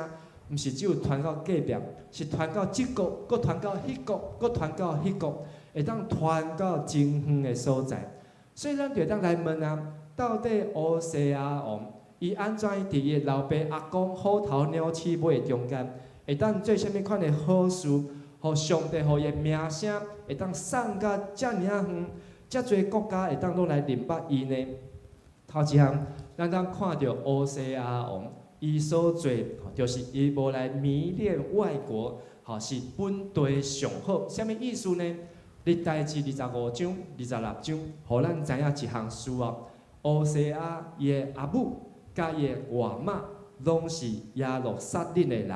毋是只有傳到隔壁，是傳到這國，閣傳到彼國，閣傳到彼國，會當傳到真遠的所在。所以咱就會當來問啊，到底烏西亞王伊按怎佇伊的老爸阿公虎頭鳥鼠尾的中間，會當做啥物款的好事，予上帝予伊的名聲會當散甲遮爾仔遠，遮濟國家會當攏來認捌伊呢？頭一項，咱當看著烏西亞王，伊所做，就是伊無來迷戀外國，吼是本地上好。啥物意思呢？歷代志25章、26章，予咱知影一項事哦。烏西亞伊的阿母佮伊的外媽，攏是耶路撒冷的人。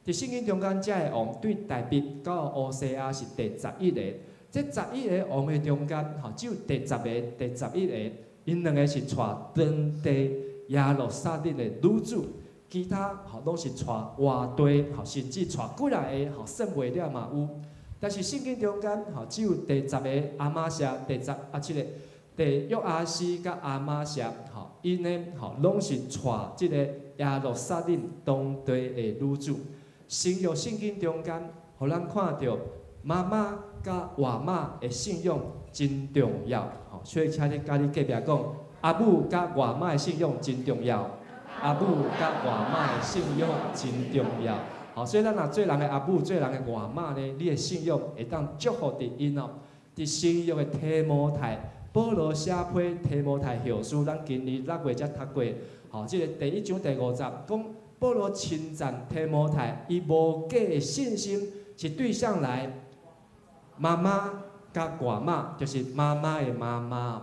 佇聖經中間，遮个王對大衛到烏西亞是第11個。這十一个王的中間，吼只有第十個、第11個，𪜶兩个是娶當地耶路撒冷的女子，其他吼攏是娶外地，吼甚至娶幾若个，吼算袂了嘛有。但是聖經中間，吼只有第十个亞瑪謝，第十啊七個第約阿斯佮亞瑪謝，吼𪜶呢，吼攏是娶這个耶路撒冷當地的女子。新約聖經中間，予咱看著媽媽佮外媽的信仰真重要，吼，所以請你佮你隔壁講，阿母佮外媽的信仰真重要，阿母佮外媽的信仰真重要。好，所以咱若做人的阿母，做人的外媽呢，你的信仰會當祝福佇𪜶哦。佇新約的提摩太，保羅寫批提摩太後書，咱今年6月才讀過。吼，這个第一章第五節講，保羅稱讚提摩太，伊無假的信心是對啥來？媽媽佮外媽，就是媽媽的媽媽。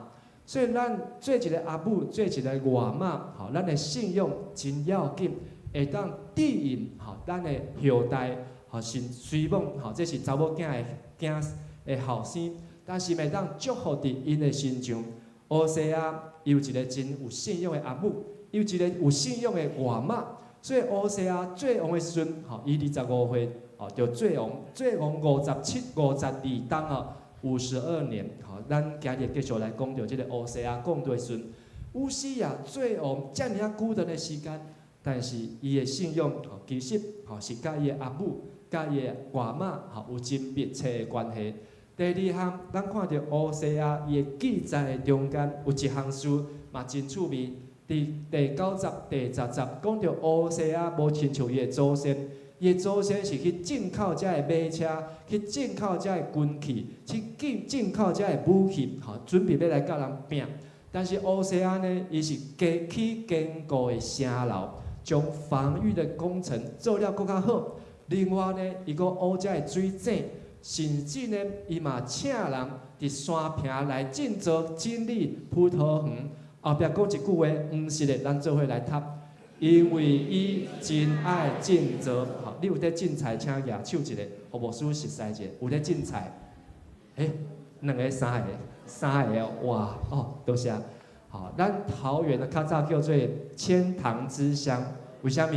所以咱做一个阿母，做一个外媽，吼，咱的信仰真要緊，會當指引吼咱的後代，吼是雖罔吼這是查某囝的囝的後生，但是會當祝福佇𪜶的身上。烏西亞伊有一个真有信仰的阿母，伊有一个有信仰的外媽，所以烏西亞做王的時陣，吼伊25歲，吼就做王，做王57、52冬哦，52年。吼，咱今日繼續來講著這个烏西亞講道的時陣，烏西亞做王遮爾仔久長的時間，但是伊的信仰吼，其實吼是佮伊的阿母、佮伊的外媽吼有真密切的關係。第二項，咱看著烏西亞伊的記載的中間有一項事嘛真趣味。佇第九節、第10節講著烏西亞無親像伊的祖先，伊的祖先是去進口遮的馬車，去進口遮的軍器，去進口遮的武器，吼，準備欲來佮人拚。但是烏西亞呢，伊是加起堅固的城樓，將防禦的工程做了閣較好。另外呢，伊閣挖遮的水井，甚至呢，伊嘛請人佇山坪來建造整理葡萄園。後壁講一句話，毋是的，咱做伙來讀。因為伊真愛種造，吼，你有咧種菜，請舉手一下，予牧師熟似一下。有咧種菜？欸，兩个、三个，三个哦，哇，哦，多謝。吼，咱桃園的較早叫做千糖之鄉，為啥物？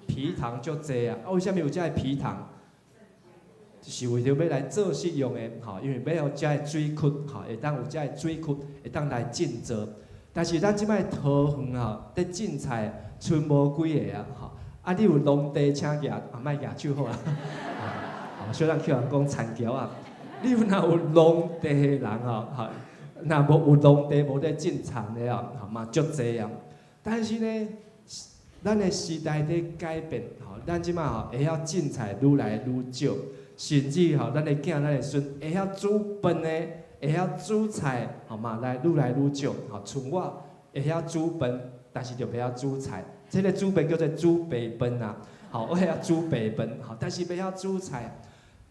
皮糖足濟啊！啊，為啥物有遮个皮糖？是為著欲來做食用的，吼，因為欲予遮个水窟，吼，會當有遮个水窟，會當來種作。但是咱這擺桃園吼，佇種菜賰無幾个啊，吼。啊，你有農地請舉，啊，莫舉手好啊。吼，小人去人講田僑仔，你有若有農地的人吼，吼，若無有農地無咧種田的哦，吼嘛足濟啊。但是呢，咱的時代佇改變，吼，咱這擺吼會曉種菜愈來愈少，甚至吼咱的囝、咱的孫會曉煮飯的、會曉煮菜，吼嘛來愈來愈少。吼，像我會曉煮飯，但是就袂曉煮菜。這个煮飯叫做煮白飯啊，吼，我會曉煮白飯，吼，但是袂曉煮菜。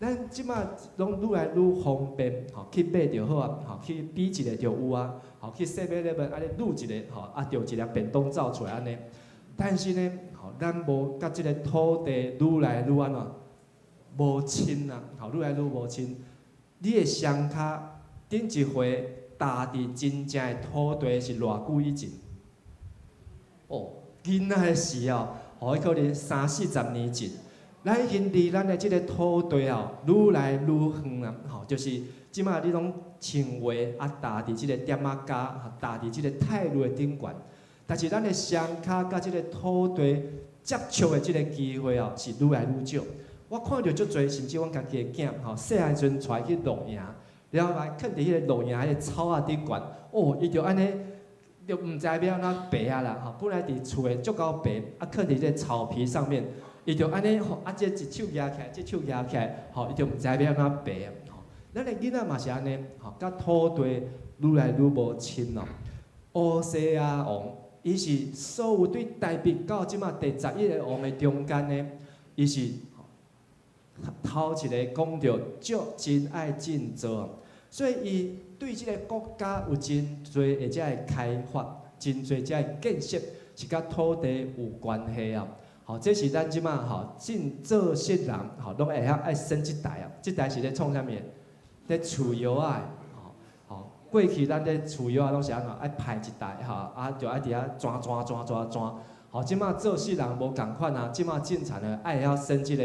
咱這擺攏愈來愈方便，吼，去買就好啊，吼，去比一下就有啊，吼，去7-Eleven按呢擼一下，吼，啊，就一粒便當走出來按呢。但是呢，吼，咱無佮這个土地愈來愈按怎無親啊，吼，愈來愈無親。你的雙跤頂一回踏佇真正的土地是偌久以前？哦，囡仔的時候，吼，可能三四十年前，咱已經離咱的這个土地哦，愈來愈遠啊！吼，就是這擺你攏穿鞋啊，踏佇這个店仔跤，踏佇這个泰路的頂懸。但是咱的雙跤佮這个土地接觸的這个機會哦，是愈來愈少。我看著足濟，甚至阮家己的囝吼，細漢時陣帶去露營，了後來囥佇彼个露營彼个草仔頂懸，哦，伊就按呢，就毋知欲按怎爬啊啦吼。本來佇厝的足𠢕爬，啊，囥佇這个草皮上面，伊就按呢吼，啊，這一手舉起來，這手舉起來，吼，伊就毋知欲按怎爬吼。咱的囡仔嘛是按呢，吼，佮土地愈來愈無親咯。烏西亞王，伊是所有對大衛到這馬第11個王的中間呢，伊是頭一個講著足真愛振作，所以伊對這個國家有真濟的這个開發，真濟這个建設是佮土地有關係啊。吼，這是咱這馬吼種做穡人吼，攏會曉愛生這台啊，這台是咧創啥物？咧除藥仔的，吼吼。過去咱咧除藥仔攏是按怎？愛排一台吼，啊，就愛佇遐鑽鑽鑽鑽鑽。吼，這馬做穡人無仝款啊，這馬種田的愛會曉生這個，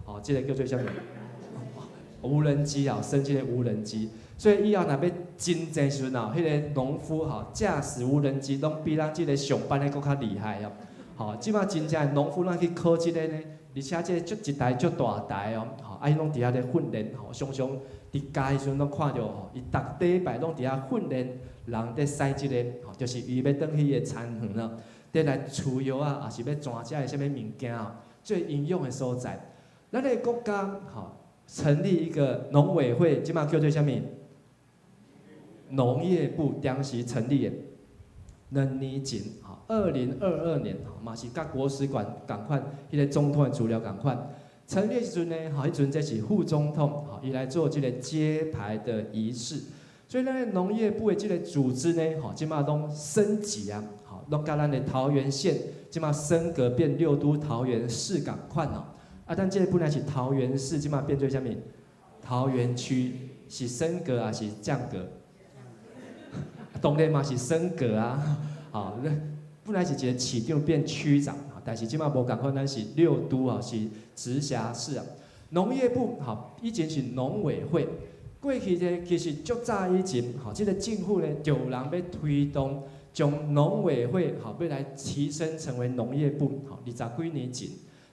吼，這個叫做啥物？無人機啊，生這個無人機。所以以後若欲真濟時陣啊，彼个農夫吼駕駛無人機，攏比咱這个上班的閣較厲害哦。吼，這馬真正農夫咱去考這个呢，而且這個足一台足大台哦，吼，啊伊攏佇遐咧訓練，吼，常常佇家的時陣攏看著吼，伊逐禮拜攏佇遐訓練人佇駛這个，吼，就是伊欲轉去伊的田園咯，佇來除藥啊，抑是欲鑽遮的啥物物件哦，最營養的所在。咱的國家吼成立一個農委會，這馬叫做啥物？農業部當時成立的，2年前，吼，2022年，吼，嘛是佮國史館仝款，彼个總統的資料仝款。成立時陣呢，吼，彼陣這是副總統，吼，伊來做這个揭牌的儀式。所以咱的農業部的這個組織呢，吼，這馬攏升級啊，吼，攏佮咱的桃園縣，這馬升格變六都桃園市仝款哦。啊，咱這个本來是桃園市，這馬變做啥物？桃園區是升格還是降格？當然嘛是升格啊，吼，本來是一個市長變區長，但是這馬無仝款，咱是六都啊，是直轄市啊。農業部吼，以前是農委會，過去呢其實足早以前，吼，這個政府呢就有人欲推動，將農委會吼欲來提升成為農業部，吼，二十幾年前，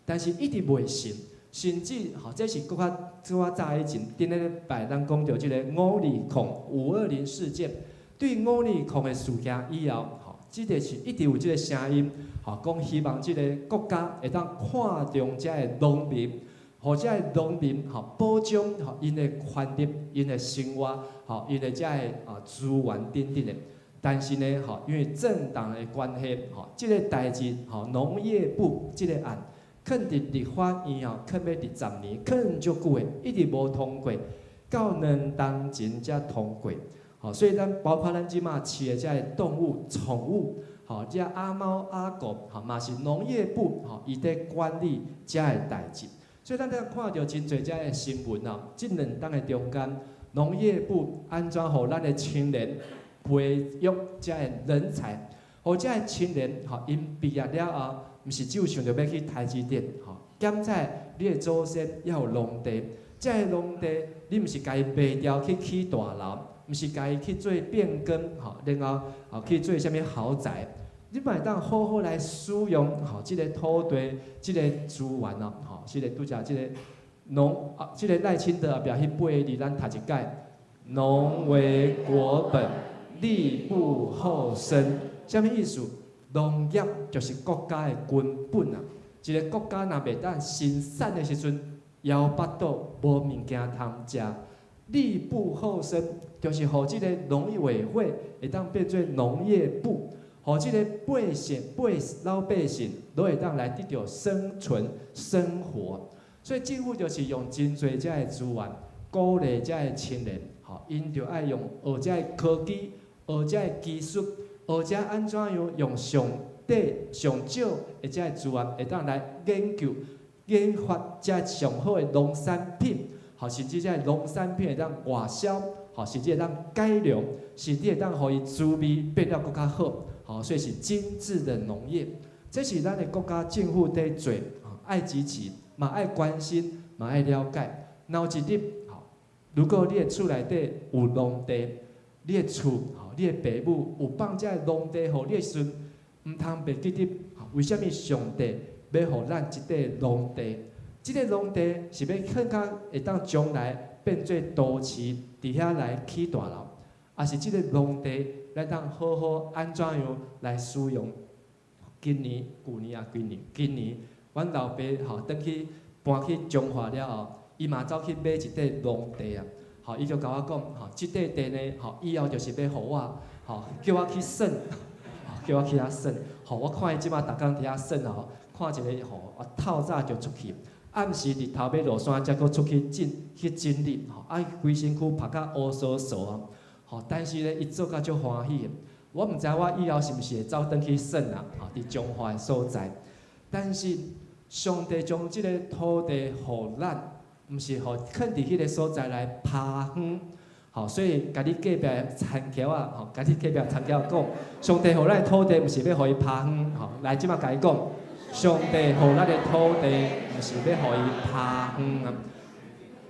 但是一直袂成，甚至吼，這是閣較閣較早以前，頂禮拜咱講著這个520 520事件。對520的事件以後，吼，這个是一直有這个聲音，吼，講希望這个國家會當看重遮个農民，予遮个農民吼保障吼𪜶的權利、𪜶的生活、吼𪜶的遮个啊資源等等的。但是呢，吼，因為政黨的關係，吼，這个代誌吼農業部這个案，囥佇立法院吼，囥欲20年，囥足久的，一直無通過，到2冬前才通過。吼，所以咱包括咱這馬飼的遮个動物、寵物，吼，這阿貓阿狗，吼，嘛是農業部吼伊佇管理遮个代誌。所以咱咧看著真濟遮个新聞啊，這兩冬的中間，農業部按怎予咱的青年培育遮的人才，予遮的青年吼，𪜶畢業了後，毋是只有想著欲去台積電吼，檢查你的祖先猶有農地，遮的農地你毋是共伊賣掉去起大樓，毋是共伊去做變更吼，然後吼去做啥物豪宅，你嘛會當好好來使用吼，這個土地、這個資源哦，吼，這個拄才這個農啊，這個賴清德後壁彼八个字，咱讀一擺：農為國本，利不後生。啥物意思？農業就是國家的根本啊！一個國家若袂當生產的時陣，枵腹肚，無物件通食。利不後生，就是予這个農委會會當變做農業部，予這个百姓、百老百姓攏會當來得著生存生活。所以政府就是用真濟遮的資源，鼓勵遮的青年，吼，𪜶著愛用學遮的科技，學遮的技術，學遮按怎樣用上底上少的遮的資源，會當來研究、研發遮上好的農產品，吼，甚至遮的農產品會當外銷，吼，甚至會當改良，甚至會當予伊滋味變了閣較好，吼，所以是精緻的農業，這是咱的國家政府佇做，愛支持，嘛愛關心，嘛愛了解。若有一日，吼，如果你的厝內底有農地，你的厝，吼，你的爸母有放遮的農地予你的時陣，毋通袂記得，為啥物上帝欲予咱這塊農地？這个農地是欲更較會當將來變做都市，佇遐來起大樓，抑是這个農地咱當好好按怎樣來使用？今年、舊年啊，今年、今年，阮老爸吼轉去搬去彰化了後，伊嘛走去買一塊農地啊。吼，伊就共我講，吼，這塊地呢，吼，以後就是欲予我，吼，叫我去算，叫我去遐算。吼，我看伊這馬逐工佇遐算吼，看一个吼，啊透早就出去，暗時日頭欲落山，才閣出去整去整理，吼，啊，規身軀曝甲烏趖趖啊，吼，但是呢，伊做甲足歡喜的。我毋知我以後是毋是會走轉去算啊，吼，佇彰化的所在。但是上帝將這个土地予咱，毋是予囥佇彼个所在來拋荒，吼，所以共你隔壁田僑仔，吼，共你隔壁田僑仔講，上帝予咱的土地，毋是欲予伊拋荒，吼，來這馬共伊講，上帝予咱的土地，毋是欲予伊拋荒啊，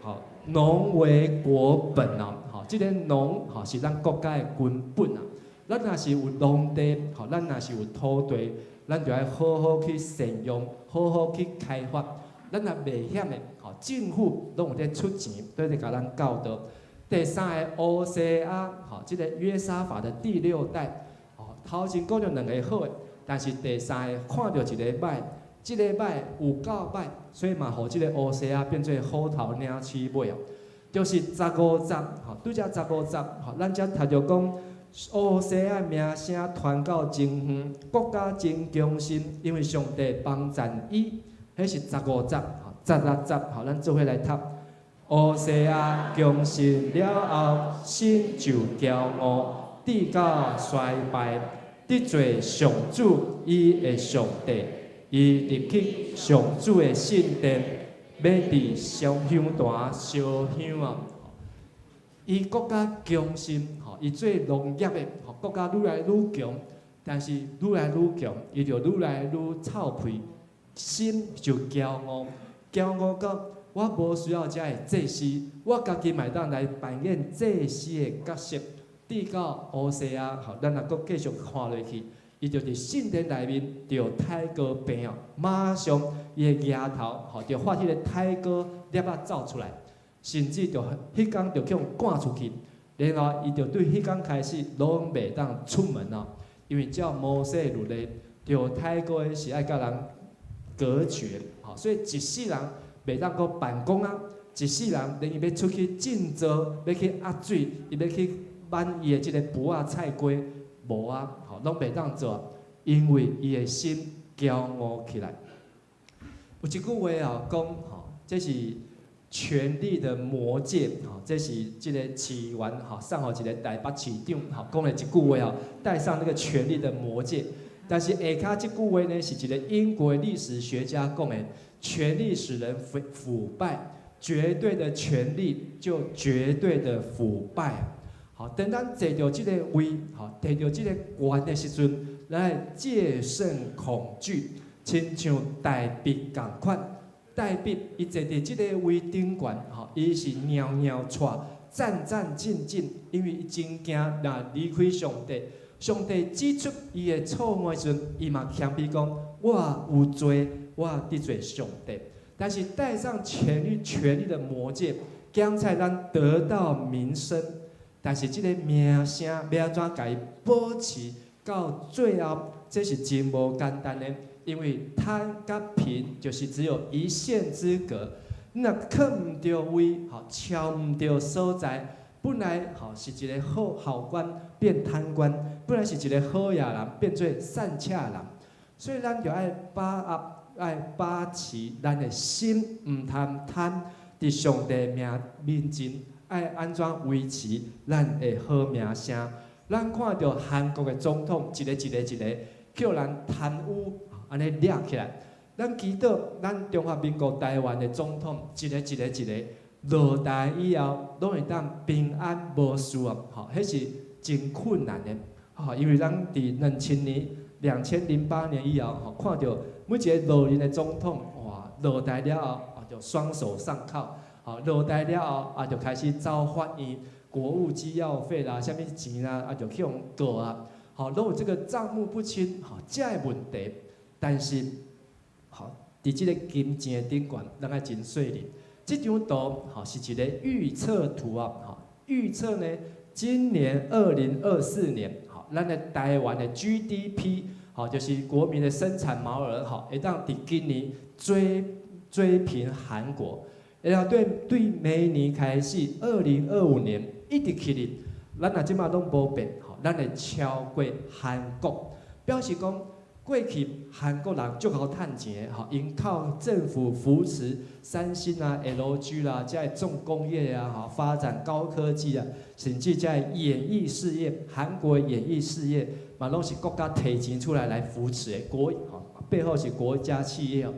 吼，農為國本哦，吼，這个農吼是咱國家的根本啊。咱若是有農地，吼，咱若是有土地，咱就愛好好去善用，好好去開發。咱若袂曉的，吼，政府攏有咧出錢，都咧共咱教導。第三个烏西亞，吼，這个約沙法的第六代，吼，頭前講著兩个好的，但是第三个看著一个䆀，這个䆀有夠䆀，所以嘛，予這个烏西亞變做虎頭領鼠尾哦。就是十五節，吼，拄才十五節，吼，咱才讀著講烏西亞名聲傳到真遠，國家真強盛，因為上帝幫贊伊。彼是十五節，吼，十六節，吼，咱做伙來讀。烏西亞強盛了後，心就驕傲，直到衰敗，得罪上主伊的上帝，伊入去上主的聖殿，欲佇燒香壇燒香啊！伊國家強盛，吼，伊做農業的，吼，國家愈來愈強，但是愈來愈強，伊就愈來愈臭屁，心就驕傲，驕傲到我無需要遮的祭司，我家己嘛會當來扮演祭司的角色。直到烏西亞，吼，咱若閣繼續看落去，伊就佇聖殿內面著苔膏病哦，馬上伊的額頭吼就發彼个苔膏粒仔走出來，甚至就彼工就去予趕出去，然後伊就對彼工開始攏袂當出門哦，因為照摩西律例，著苔膏的是愛佮人隔絕，吼，所以一世人袂當閣辦公啊，一世人連伊欲出去賑濟，欲去壓水，伊欲去挽伊的這个匏仔菜瓜，無啊，吼，攏袂當做，因為伊的心驕傲起來。有一句話哦，講吼，這是權力的魔戒，吼，這是這个市議員吼送予一个台北市長吼講的一句話哦，戴上那個權力的魔戒。但是下跤這句話呢，是一个英國歷史學家講的，權力使人腐敗，絕對的權力就絕對的腐敗。吼，當咱坐著這个位，吼，提著這个權的時陣，咱愛戒慎恐懼，親像大衛仝款。大衛伊坐佇這个位頂懸，吼，伊是搖搖掣，戰戰兢兢，因為伊真驚若離開上帝。上帝指出伊的錯誤的時陣，伊嘛謙卑講：我有罪，我得罪上帝。但是戴上權力、權力的魔戒，剛才咱得到名聲，但是這个名聲欲按怎共伊保持到最後，這是真無簡單的。因為貪佮貧就是只有一線之隔，你若囥毋著位，吼，敲毋著所在，本來吼是一個好好官變貪官，本來是一個好野人變做散赤人，所以咱就愛把握、愛把持咱的心，毋通貪佇上帝名面前，愛按怎維持咱的好名聲？咱看著韓國的總統一個一個一個予人貪污。按呢掠起來，咱祈禱，咱中華民國台灣的總統一個一個一個落台以後，攏會當平安無事啊！吼，彼是真困難的，吼，因為咱佇2000年、2008年以後，吼，看著每一个落任的總統，哇，落台了後，啊，就雙手上銬，吼，落台了後，啊，就開始走法院，國務機要費啦，啥物錢啦，啊，就去予告啊，吼，攏有這个帳目不清，吼，這个問題。但是，吼，佇這个金錢的頂懸，咱愛真細膩。這張圖吼是一个預測圖啊，吼，預測呢，今年2024年，吼，咱的台灣的 GDP，吼，就是國民的生產毛額，吼，會當佇今年追平韓國，然後對對明年開始，2025年一直起哩，咱若這馬攏無變，吼，咱會超過韓國，表示講，過去韓國人足𠢕趁錢的，吼，𪜶靠政府扶持，三星啊、LG 啦，這个重工業啊，吼，發展高科技啊，甚至在演藝事業，韓國演藝事業嘛，攏是國家提錢出來來扶持的，國吼背後是國家企業。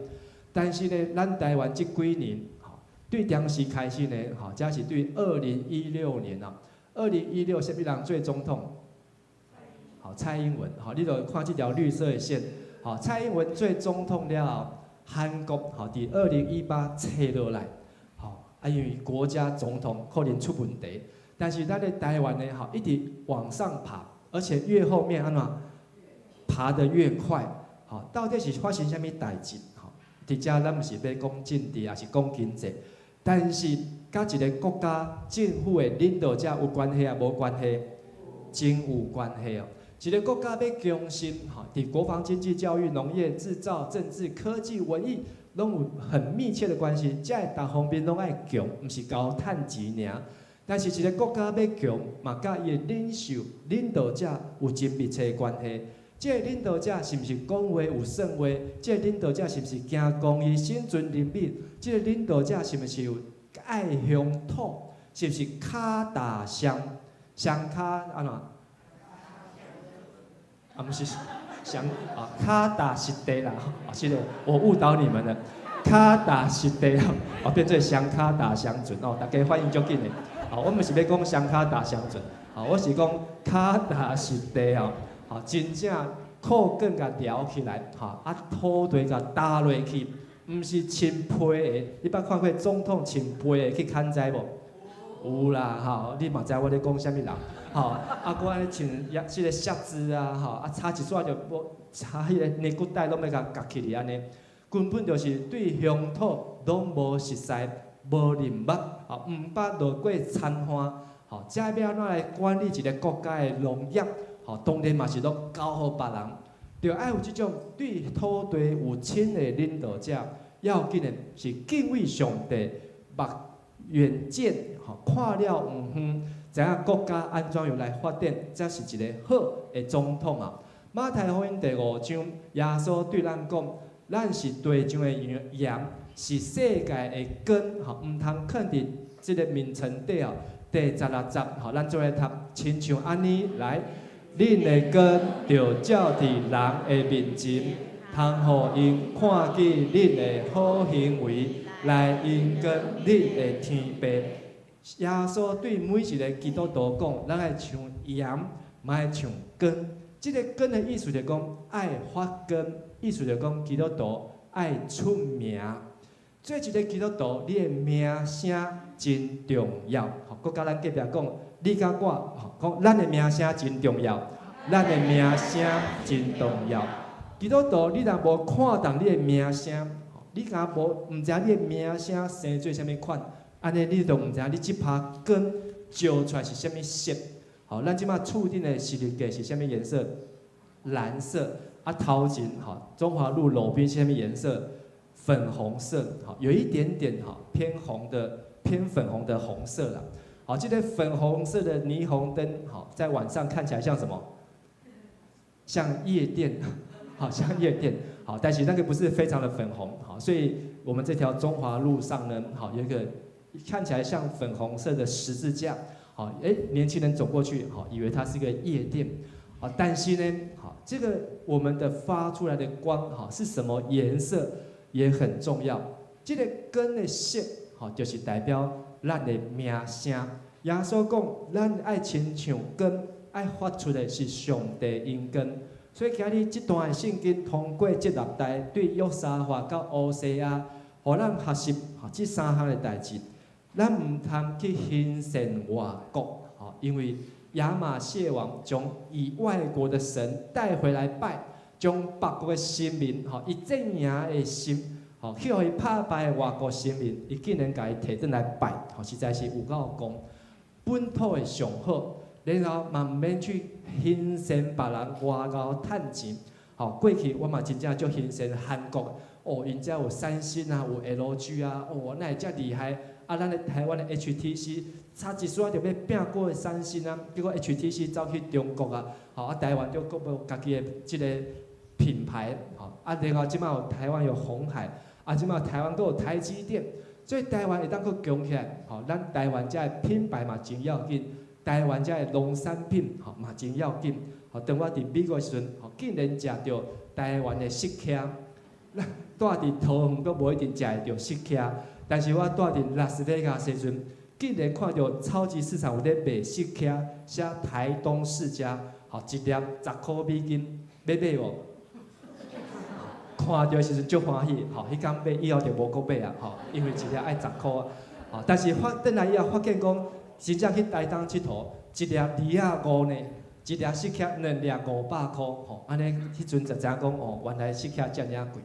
但是呢，咱台灣這幾年，吼，對當時開始呢，吼，這是對2016年啊，二零一六啥物人做總統？好，蔡英文，好，你就看這條綠色的線，好，蔡英文做總統了後，韓國吼佇2018切落來，吼，啊，因為國家總統可能出問題，但是咱的台灣呢，吼，一直往上爬，而且越後面按怎爬得越快，吼，到底是發生啥物代誌？吼，佇遮咱毋是欲講政治，抑是講經濟，但是佮一个國家政府的領導者有關係抑無關係？真有關係哦。一个國家欲強盛，吼，佇國防、經濟、教育、農業、製造、政治、科技、文藝，攏有很密切的關係。這个逐方面攏愛強，毋是𠢕趁錢爾。但是一个國家欲強，嘛佮伊的領袖、領導者有真密切的關係。這个領導者是毋是講話有算話？這个領導者是毋是行公義、心存仁憫？這个領導者是毋是有愛鄉土？是毋是跤踏雙雙跤按怎？啊，毋是雙啊，跤踏實地啦！啊，是的，我誤導你們了。跤踏實地啊，變做雙跤踏雙船哦，大家反應足緊的。啊，我毋是欲講雙跤踏雙船，啊，我是講跤踏實地哦。好，真正褲管共撩起來，吼，啊，土地共踏落去，毋是穿皮鞋。你捌看過總統穿皮鞋去勘災無？有啦，吼，你嘛知我咧講啥物人，吼，啊，閣按呢穿也這个靴子啊，吼，啊，差一撮就無，差彼个顳骨帶攏欲共夾起去按呢，根本就是對鄉土攏無熟似、無認捌，吼，毋捌落過田岸，吼，這欲按怎來管理一个國家的農業？吼，當然嘛是攏交予別人，著愛有這種對土地有親的領導者，要緊的是敬畏上帝，目遠見，吼，看了遠遠，知影國家按怎樣來發展，才是一个好的總統啊。馬太福音第五章，耶穌對咱講：咱是地上的鹽，是世界的光，吼，毋通囥佇這个眠床底哦。第16節，吼，咱做伙讀，親像按呢來，恁的光著照佇人的面前，通予𪜶看見恁的好行為，來榮光恁的天父。耶穌對每一个基督徒講，咱愛像鹽，嘛愛像光。這个光的意思就講愛發光，意思就講基督徒愛出名。做一个基督徒，你的名聲真重要。吼，閣佮咱隔壁講，你佮我，吼，講咱的名聲真重要，咱的名聲真重要。基督徒，你若無看重你的名聲，你敢無毋知影你的名聲生做啥物款？按呢，你就毋知影你這拍光照出來是啥物色。好，咱這馬厝頂的十字架是啥物顏色？藍色。啊，頭前吼，中華路路邊是啥物顏色？粉紅色。好，有一點點哈偏紅的、偏粉紅的紅色啦。好，這個粉紅色的霓虹燈，好，在晚上看起來像什麼？像夜店，好像夜店。好，但是那個不是非常的粉紅。好，所以我們這條中華路上呢，好有一個看起來像粉紅色的十字架。好，哎，年輕人走過去，好，以為它是一個夜店。好，但是呢，好，這個我們的發出來的光，好，是什麼顏色也很重要。這個光的色，好，就是代表咱的名聲。耶穌講，咱愛親像光，愛發出的是上帝榮光。所以今日這段的聖經通過這六代對約沙法到烏西亞，予咱學習這三項的代誌。咱毋通去欣羨外國，吼，因為亞瑪謝王將以外國的神帶回來拜，將別國的神明，吼，伊戰贏的心，吼，去予伊拍敗的外國神明，伊竟然共伊提轉來拜，吼，實在是有夠戇。本土的上好，然後嘛毋免去欣羨別人外𠢕趁錢，吼，過去我嘛真正足欣羨韓國，哦，𪜶遮有三星啊，有 LG 啊，哦，哪會遮厲害？啊，咱的台灣的 HTC 差一絲仔就欲拚過三星啊，結果 HTC 走去中國啊，吼啊，台灣就閣無家己的這个品牌，吼啊，然後這馬有台灣有鴻海，啊，這馬台灣閣有台積電，所以台灣會當閣強起來，吼，咱台灣遮的品牌嘛真要緊，台灣遮的農產品吼嘛真要緊，吼，當我佇美國的時陣，吼，竟然食著台灣的釋迦，咱住佇桃園閣無一定食會著釋迦。但是我住佇拉斯維加斯時陣，竟然看著超級市場有咧賣釋迦，寫台東釋迦，吼，一粒10箍美金，欲買無？看著時陣足歡喜，吼，彼工買以後就無閣買啊，吼，因為一粒愛十箍，吼，但是發轉來以後發現講，真正去台東𨑨迌，一粒25呢，一粒釋迦兩粒500箍，吼，按呢彼陣才知影講，哦，原來釋迦遮爾貴。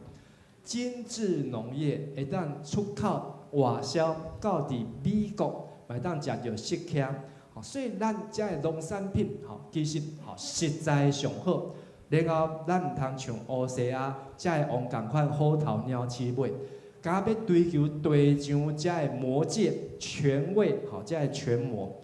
精緻農業會當出口外銷到佇美國，嘛會當食著釋迦，吼，所以咱遮的農產品，吼，其實吼實在上好。然後咱毋通像烏西亞遮的王仝款虎頭鳥鼠尾，敢欲追求地上遮的魔界權位，吼，遮的權魔，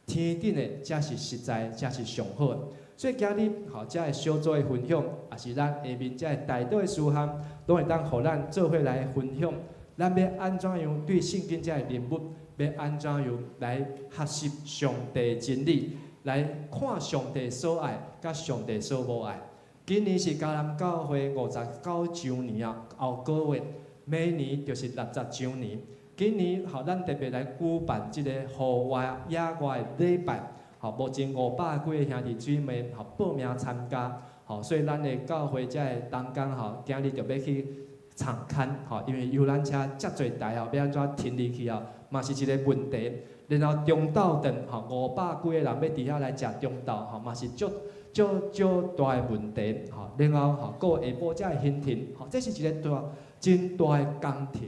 天頂的才是實在，才是上好的。所以今日吼，遮的小組的分享，也是咱下面遮的代禱的事項，攏會當予咱做伙來分享。咱欲按怎樣對聖經遮的人物，欲按怎樣來學習上帝真理，來看上帝所愛，佮上帝所無愛。今年是迦南教會59週年啊，後個月明年就是60週年。今年吼，咱特別來舉辦這个戶外野外的禮拜，吼，目前500幾个兄弟姊妹吼報名參加，吼，所以咱的教會遮的同工吼，今日就欲去場勘，吼，因為遊覽車遮濟台吼，欲按怎停入去哦，嘛是一个問題。然後中晝頓吼，500幾个人欲佇遐來食中晝吼，嘛是足足足大的問題，吼。然後吼，閣下晡遮的行程，吼，這是一个大真大的工程。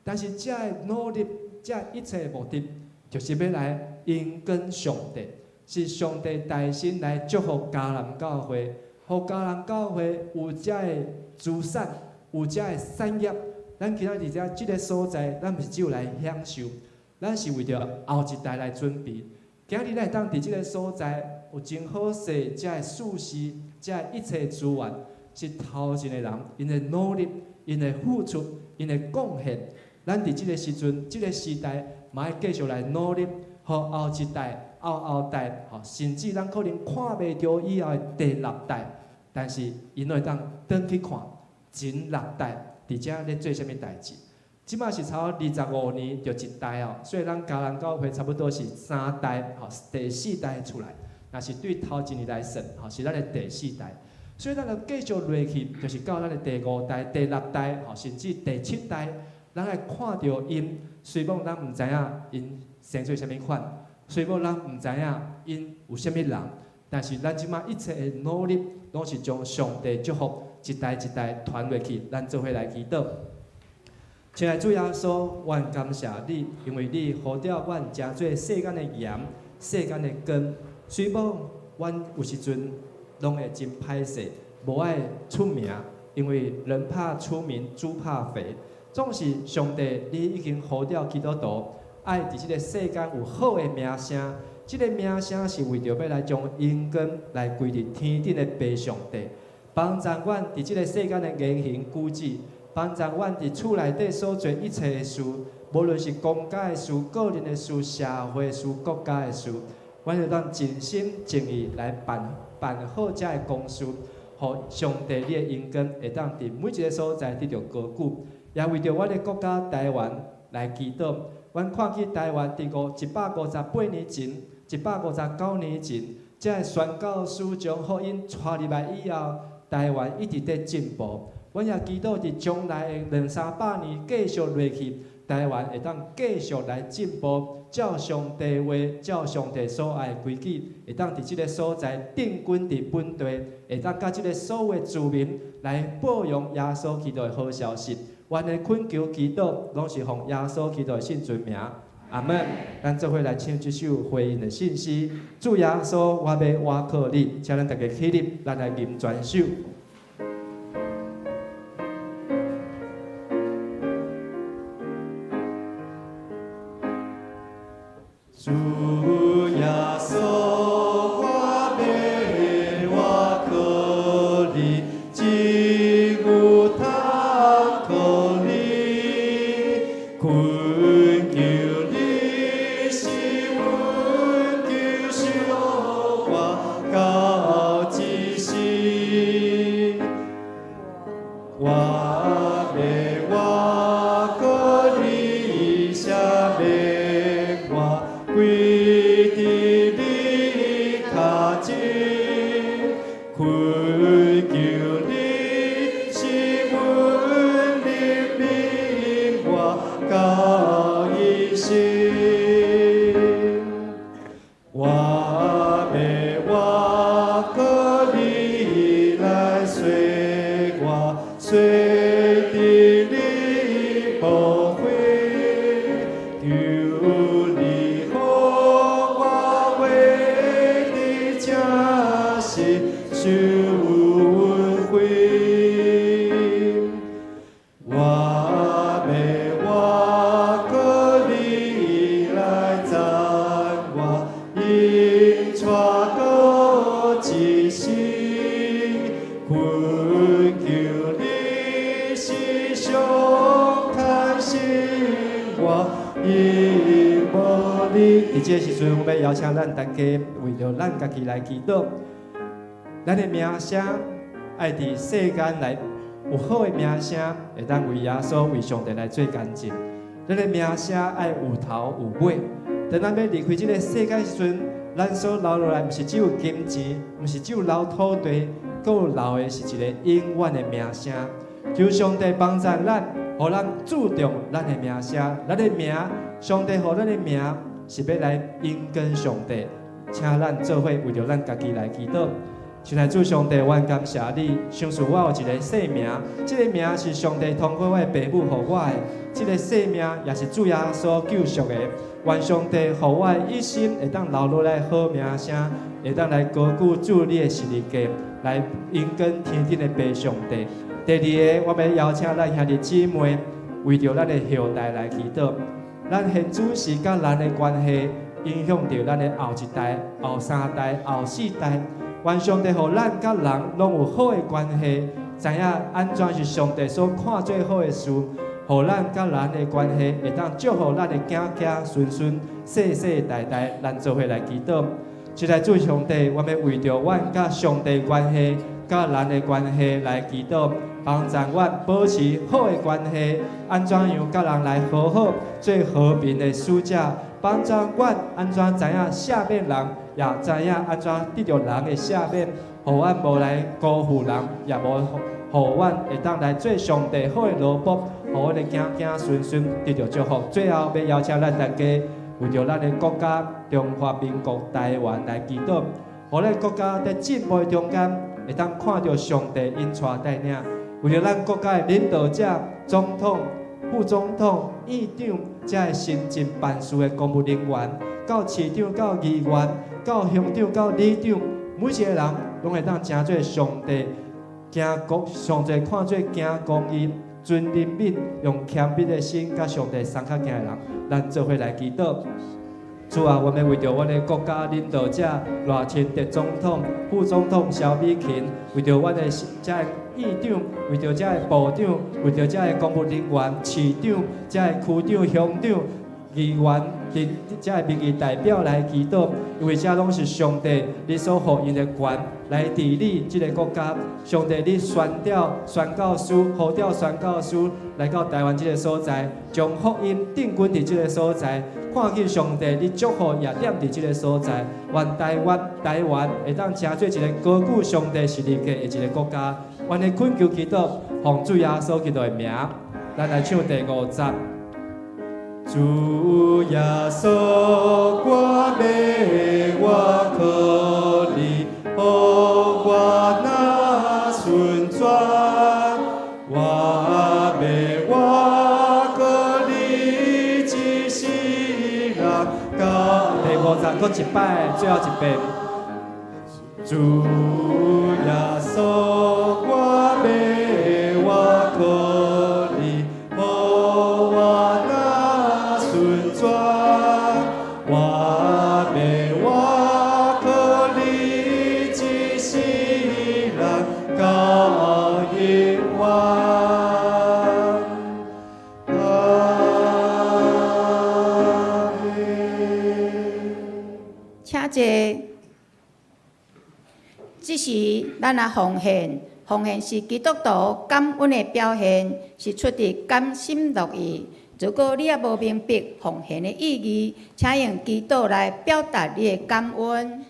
但是遮的努力，遮一切的目的，就是欲來榮光上帝，是上帝大心來祝福迦南教會，予迦南教會有遮的資產，有遮的產業。咱今仔佇遮這个所在，咱毋是只有來享受，咱是為著後一代來準備。今日咱會當佇這个所在有真好勢，遮的設施，遮的一切資源，是頭前的人𪜶的努力、𪜶的付出、𪜶的貢獻。咱佇這个時陣、這个時代，嘛愛繼續來努力，予後一代、後後代，吼，甚至咱可能看袂著以後的第六代，但是𪜶攏會當轉去看前六代佇遮咧做啥物代誌。這馬是差不多25年就一代哦，所以咱迦南教會差不多是三代，吼，第四代出來。若是對頭一年來算，吼，是咱的第四代。所以咱就繼續落去，就是到咱的第五代、第六代，吼，甚至第七代，咱來看著𪜶。雖罔咱毋知影𪜶生做啥物款，雖罔咱毋知影𪜶有啥物人，但是咱這馬一切的努力，攏是將上帝祝福一代一代傳落去，咱做伙來祈禱。親愛主耶穌，阮感謝你，因為你呼召阮成做世間的鹽、世間的光。雖罔阮有時陣攏會真歹勢，無愛出名，因為人怕出名，豬怕肥。總是上帝，你已經呼召基督徒，愛佇這個世間有好的名聲。這個名聲是為著欲來將榮光來歸佇天頂的父上帝，幫助阮佇這個世間的言行舉止，幫助阮佇厝內底所做一切的事，無論是公家的事、個人的事、社會的事、國家的事，阮會當盡心盡意來辦辦好這个公事，予上帝你的榮光會當佇每一个所在得著高舉，也為著阮的國家台灣來祈禱。阮看見台灣佇158年前、159年前，這个宣教師將福音帶入來以後，台灣一直佇進步。阮也祈禱佇將來的兩三百年繼續落去，台灣會當繼續來進步，照上帝話，照上帝所愛的規矩，會當佇這个所在定根佇本地，會當佮這个所有子民來報揚耶穌基督的好消息。阮的懇求祈禱，攏是奉耶穌基督的聖尊名，阿門。咱做伙來唱這首回應的信息。主耶穌，我欲倚靠你，請咱大家起立，咱來吟全首。主耶穌，我欲倚靠你，只有通靠你，懇求你是阮救贖我到這世。我欲倚靠你，赦免我，歸佇你跤前，懇求你是阮憐憫我到一生。我欲倚靠你來洗我，洗佇你寶血，求你予我活佇這世受恩惠。我欲倚靠你來讚我，永帶到一世，懇求你是上牽心我，永無離。佇這个時陣，我欲邀請咱大家為著咱家己來祈禱。咱的名聲愛佇世間來有好的名聲，會當為耶穌、為上帝來做見證。咱的名聲愛有頭有尾。當咱欲離開這个世界時陣，咱所留落來，毋是只有金錢，毋是只有留土地，閣有留的是一個永遠的名聲。求上帝幫助咱，予咱注重咱的名聲，咱的名，上帝予咱的名是欲來榮光上帝，請咱做伙為著咱家己來祈禱。親愛主上帝，阮感謝你，賞賜我有一个姓名，這个名是上帝通過我的爸母予我的，這个姓名也是主耶穌救贖的。願上帝予我的一生會當留落來好名聲，會當來高舉主你的十字架，來榮光天頂的父上帝。第二个，我欲邀請咱兄弟姊妹為著咱的後代來祈禱。咱現主時佮人的關係，影響著咱的後一代、後三代、後四代。願上帝予咱佮人攏有好的關係，知影按怎是上帝所看做好的事，予咱佮人的關係會當祝福咱的囝囝孫孫，世世代代，咱做伙來祈禱。親愛主上帝，我欲為著阮佮上帝關係，佮人的關係來祈禱，幫助阮保持好的關係，按怎樣佮人來和好，做和平的使者，幫助阮按怎知影赦免人，也知影按怎得著人的赦免，予阮無來辜負人，也無予阮會當來做上帝好的奴僕，予阮的子子孫孫得著祝福。最後欲邀請咱大家為著咱的國家中華民國台灣來祈禱，予咱國家佇進步的中間，會當看著上帝引帶帶領。為著咱國家的領導者、總統、副總統、院長，遮的新進辦事的公務人員，到市長、到議員、到鄉長、到里長，每一個人攏會當成做上帝行公，上帝看做行公義、尊憐憫、用謙卑的心，佮上帝相較行的人，咱做伙來祈禱。主啊，阮欲為著阮的國家領導者賴清德總統、副總統蕭美琴，為著阮的遮的院長，為著遮的部長，為著遮的公務人員、市長、遮的區長、鄉長、議員、遮的民意代表來祈禱，因為這攏是上帝你所予𪜶的權來治理這个國家。上帝你宣召宣教師、呼召宣教師來到台灣這个所在，將福音定根佇這个所在。看見上帝你祝福也踮佇這个所在，願台灣會當成做一个高舉上帝十字架的一个國家。阮的懇求祈禱，奉主耶穌基督的名，咱來唱第五節。主耶穌，我欲倚靠你，予我若順轉，我欲倚靠你一世人。到第五節，閣一擺，最後一遍。主耶穌，我欲倚靠你，予我若順轉，我欲倚靠你一世人到永遠。阿們。請坐。這時，咱來奉獻，奉獻是基督徒感恩的表現，是出自甘心樂意。如果你猶無明白奉獻的意義，請用祈禱來表達你的感恩。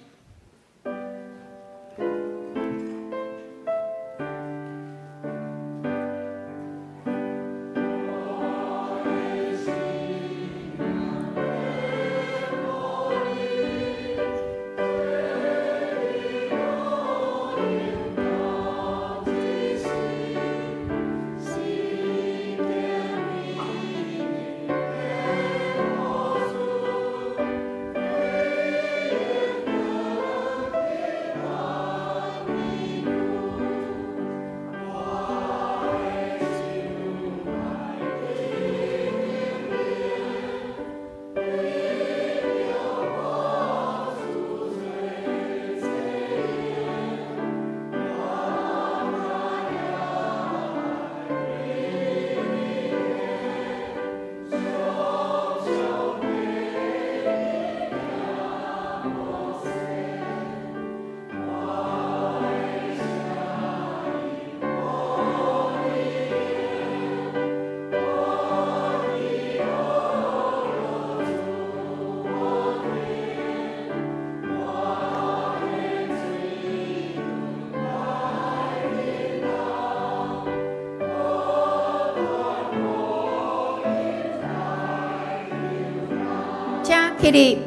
請起立。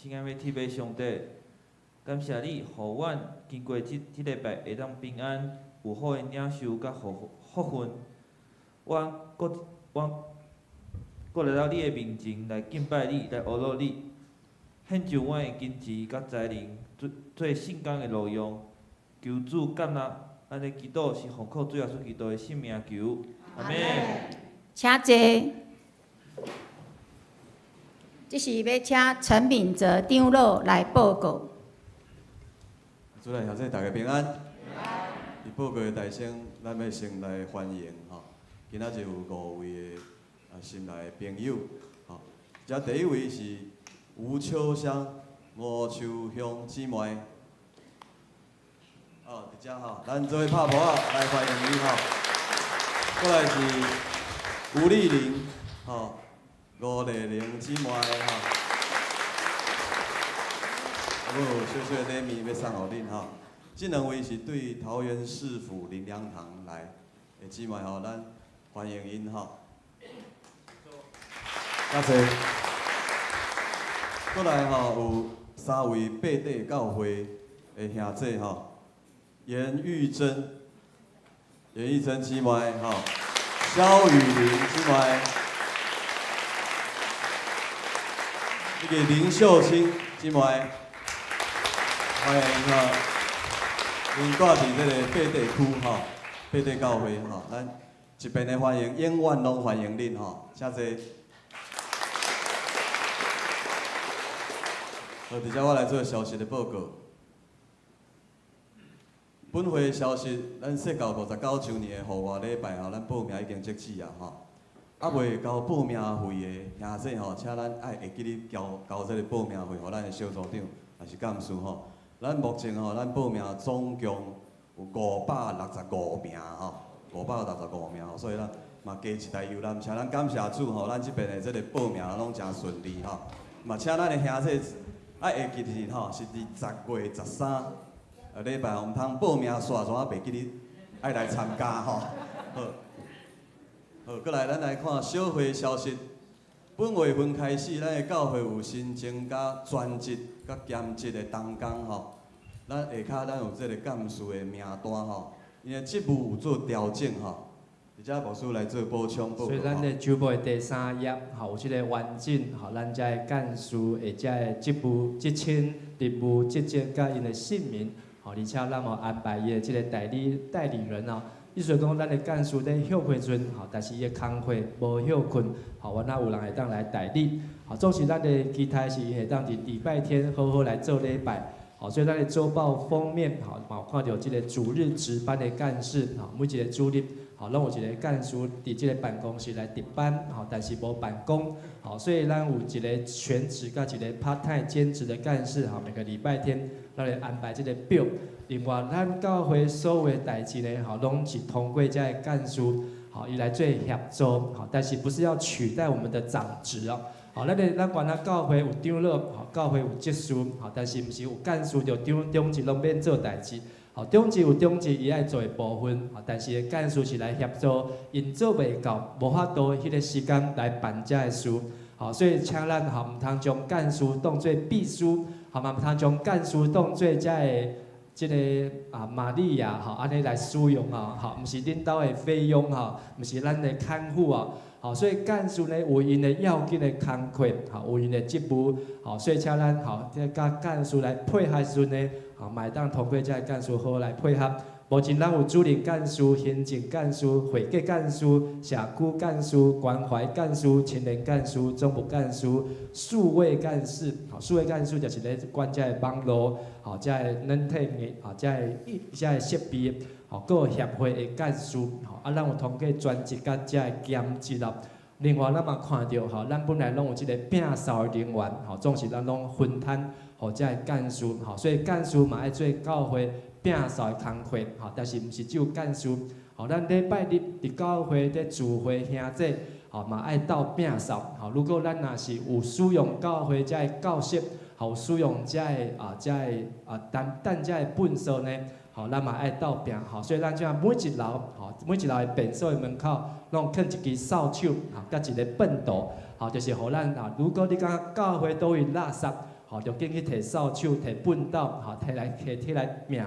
親愛的天父上帝，感謝你，予阮經過這這禮拜會當平安，有好的領受佮福福分。阮閣阮閣來到你的面前來敬拜你，來呵咾你。獻上阮的金錢佮才能，做做聖工的路用。求主接納，咱的祈禱是奉靠主耶穌基督的聖名求，阿們。請坐。這是欲請陳敏哲長老來報告。主內兄弟大家平安。佇報告的台先，咱欲先來歡迎吼。今仔日有五位的新來的朋友吼。遮第一位是吳秋香、吳秋香姊妹。哦，佇遮吼，咱做伙拍噗仔來歡迎伊吼。過來是吳麗玲，吼，吳麗玲姊妹吼。我有小小的禮物欲送予恁吼。這兩位是對桃園市府靈糧堂來的姊妹吼，咱歡迎𪜶吼。感謝。過來吼有三位八地教會的兄弟吼，嚴玉珍、嚴玉珍姊妹吼，蕭雨玲姊妹，這個林秀清姊妹，歡迎吼。𪜶住佇這個八地區吼，八地教會吼，咱一遍的歡迎，永遠攏歡迎恁吼，請坐。好，佇遮我來做消息的報告。本會消息，咱釋教59週年的復活禮拜吼，咱報名已經截止啊吼。猶未交報名費的兄弟吼，請咱愛會記得交交這個報名費，予咱的小組長，抑是幹事吼。咱目前吼，咱報名總共有565名吼，565名吼，所以咱嘛加一台遊覽車，咱感謝主吼，咱這邊的這個報名攏誠順利吼。嘛請咱的兄弟愛會記得吼，是佇10月13禮拜，毋通報名煞煞袂記得愛來參加吼。好，好，閣來咱來看小會消息。本月份開始，咱的教會有新增加全職佮兼職的同工吼。咱下跤咱有這個幹事的名單吼，𪜶的職務有做調整吼。而且牧師來做補充報告。所以咱的週報的第三頁，吼有這個完整，吼咱遮的幹事的遮的職務、職稱、職務、職責佮𪜶的姓名，吼而且咱嘛安排伊的這個代理代理人哦。意思講，咱的幹事咧歇困時陣，吼，但是伊的工課無歇困，吼，原來有人會當來代理。吼，總是咱的期待是會當佇禮拜天好好來做禮拜。吼，所以咱的週報封面，吼，嘛有看著這個主日值班的幹事，吼，每一個主日，吼，攏有一個幹事佇這個辦公室來值班，吼，但是無辦公，吼，所以咱有一個全職佮一個 part time 兼職的幹事，吼，每個禮拜天咱來安排這個表。另外，咱教會所有的代誌呢，吼，攏是通過這个幹事，吼，伊來做協助，吼，但是不是要取代我們的長職哦。吼，咱的咱原來教會有長老，吼，教會有執事，吼，但是毋是有幹事就長長職攏免做代誌，吼，長職有長職伊愛做的部分，吼，但是幹事是來協助，𪜶做袂到，無法度彼個時間來辦這个事，吼，所以請咱吼毋通將幹事當做秘書，吼嘛毋通將幹事當做這个。這個啊，瑪利亞吼，按呢來使用啊，吼，毋是恁兜的菲傭吼，毋是咱的看護啊，吼，所以幹事呢有𪜶的要緊的工課，吼，有𪜶的職務，吼，所以請咱吼，這佮幹事來配合時陣呢，吼，嘛會當通過這个幹事好來配合。目前咱有主任幹事、行政幹事、會計幹事、社區幹事、關懷幹事、青年幹事、總務幹事、數位幹事。吼，數位幹事就是咧管這个網路，吼，這個軟體的，吼，這个這个設備，吼，閣有協會的幹事，吼，啊，咱有通過專職佮這個兼職咯。另外，咱嘛看著吼，咱本來攏有這個摒掃的人員，吼，總是咱攏分攤予這个幹事，吼，所以幹事嘛愛做教會摒掃的工課，吼，但是毋是只有幹事，吼，咱禮拜日佇教會咧聚會兄弟，吼，嘛愛鬥摒掃，吼，如果咱若是有使用教會遮个教室，吼，有使用遮个啊，遮个啊，擔擔遮个糞掃呢，吼，咱嘛愛鬥摒，吼，所以咱這樣每一樓，吼，每一樓的便所的門口，攏囥一支掃帚，吼，佮一个糞斗，吼，就是予咱啊，如果你感覺教會佗位垃圾，吼，就緊去提掃帚、提糞斗，吼，提來提提來摒。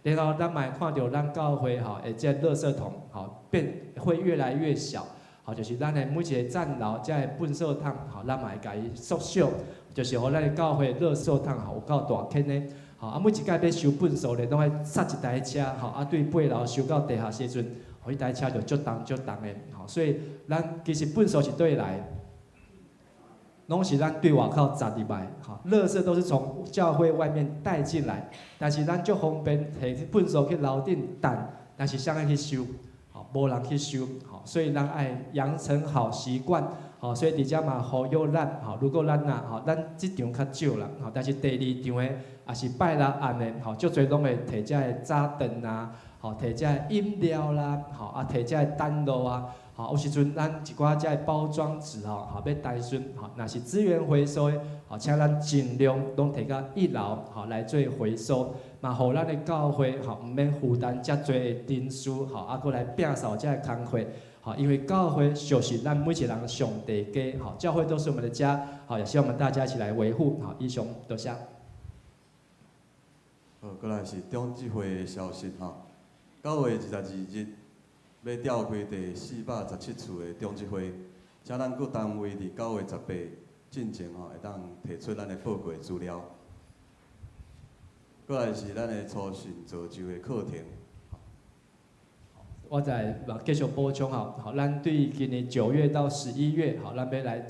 然後咱嘛會看著咱教會吼，的這个垃圾桶，吼，變會越來越小，吼，就是咱的每一個站樓，這个糞掃桶，吼，咱嘛會共伊縮小，就是予咱的教會垃圾桶吼有夠大坑的，吼啊每一擺欲收糞埽咧，攏愛塞一台車，吼啊對八樓收到地下時陣，予彼台車就足重足重的，吼所以咱其實糞埽是佗來？攏是咱對外口雜入來，吼，垃圾都是從教會外面帶進來，但是咱足方便提糞埽去樓頂擲，但是啥人去收？吼，無人去收，吼，所以咱愛養成好習慣，吼，所以佇遮嘛呼籲咱，吼，如果咱若吼，咱這場較少啦，吼，但是第二場的也是拜六暗的，吼，足濟攏會提遮的早頓啊，吼，提遮的飲料啦，吼，啊，提遮的蛋糕啊。吼，有時陣咱一寡遮的包裝紙吼，吼欲代順，吼，若是資源回收的，吼，請咱盡量攏提到一樓，吼來做回收，嘛予咱的教會吼毋免負擔遮濟的人事，吼，啊，閣來摒掃遮的工課，吼，因為教會就是咱每一個人上帝家，吼，教會都是我們的家，好，也希望我們大家一起來維護，好，以上多謝。好，過來是長執會的消息吼，9月22日。欲召開第417次的長執會，請咱各單位佇9月18進前吼，會當提出咱的報告資料。過來是咱的初信造就的課程。我再繼續補充吼，好，咱對今年9月到11月，好，咱欲來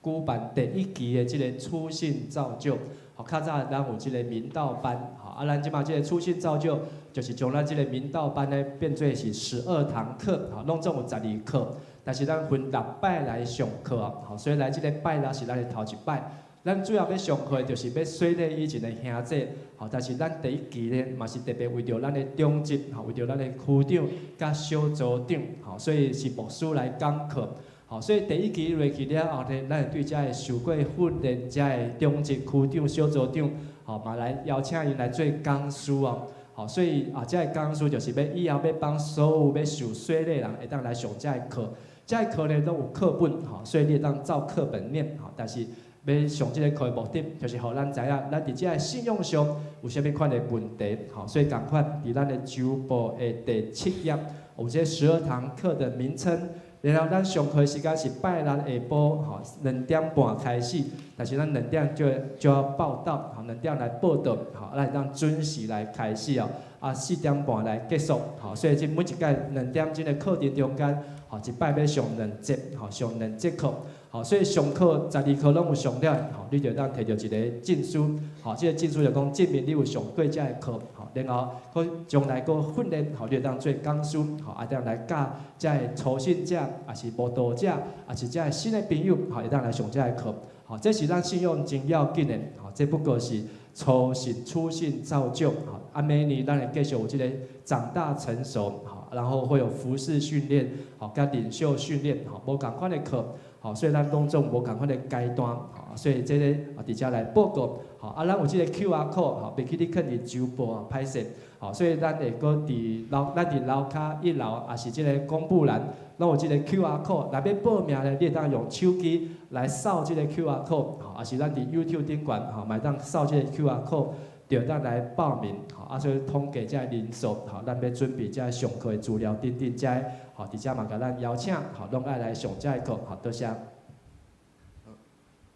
舉辦第一期的這个初信造就。好，較早咱有這个明道班，好，啊，咱這馬這个初信造就，就是將咱這个明道班呢變做是12堂課，好，攏總有12課，但是咱分六擺來上課，好，所以來這个拜六是咱的頭一擺。咱主要欲上課就是欲洗禮以前的兄弟，好，但是咱第一期呢，嘛是特別為著咱的長執，吼，為著咱的區長佮小組長，吼，所以是牧師來講課，吼，所以第一期落去了後呢，咱會對遮的受過訓練遮的長執、區長、小組長，吼，嘛來邀請𪜶來做講師哦，吼，所以啊，遮的講師就是欲以後欲幫所有欲受洗禮的人會當來上遮的課，遮的課呢攏有課本，吼，所以你會當照課本念，吼，但是欲上這个課的目的，就是予咱知影，咱佇遮个信仰上有啥物款的問題，吼，所以仝款佇咱的週報的第7頁有這12堂課的名稱。然後咱上課時間是拜六下晡，吼，2點半開始，但是咱兩點就要報到，吼，兩點來報到，吼，咱會當準時來開始哦，啊，4點半來結束，吼，所以這每一擺2點鐘的課程中間，吼，一擺欲上兩節，吼，上兩節課。好，所以上課12課攏有上了，吼，你就會當提著一个證書，吼，這个證書就講證明你有上過遮个課，吼，然後閣將來閣訓練，吼，你會當做講師，吼，啊，當來教遮个初信者，抑是慕道者，抑是遮个新的朋友，吼，會當來上遮个課，吼，這是咱信仰真要緊的，吼，這不過是初信、初信造就，吼，啊，明年咱會繼續有這个長大成熟，吼，然後會有服事訓練，吼，佮領袖訓練，吼，無仝款的課。吼，所以咱攏總無仝款的階段，吼，所以這个啊，佇遮來報告，吼，啊，咱有這个 QR code，吼，袂記你囥佇週報啊，歹勢，吼，所以咱會閣佇樓，咱佇樓跤一樓，抑是這个公布欄，攏有這个 QR code，若欲報名咧，你會當用手機來掃這个 QR code，吼，抑是咱佇 YouTube 頂懸，吼，嘛會當掃這个 QR code，就會當來報名，吼，啊，所以統計這个人數，吼，咱欲準備這个上課的資料等等這个，吼，佇遮嘛共咱邀請，吼，攏愛來上這个課，好，多謝。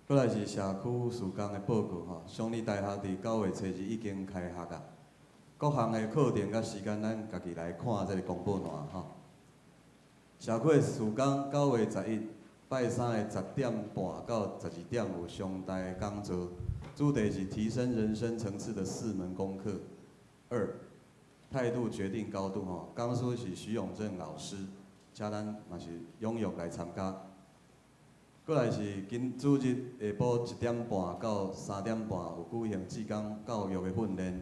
過來是社區事工的報告吼，雙立大學佇9月初2已經開學啊。各項的課程佮時間，咱家己來看這个公布欄吼。社區的事工，9月11拜三的10點半到12點有雙大講座，主題是提升人生層次的四門功課。二，態度決定高度吼，講師是徐永正老師，請咱嘛是踴躍來參加。過來是今主日下晡1點半到3點半有舉行志工教育的訓練，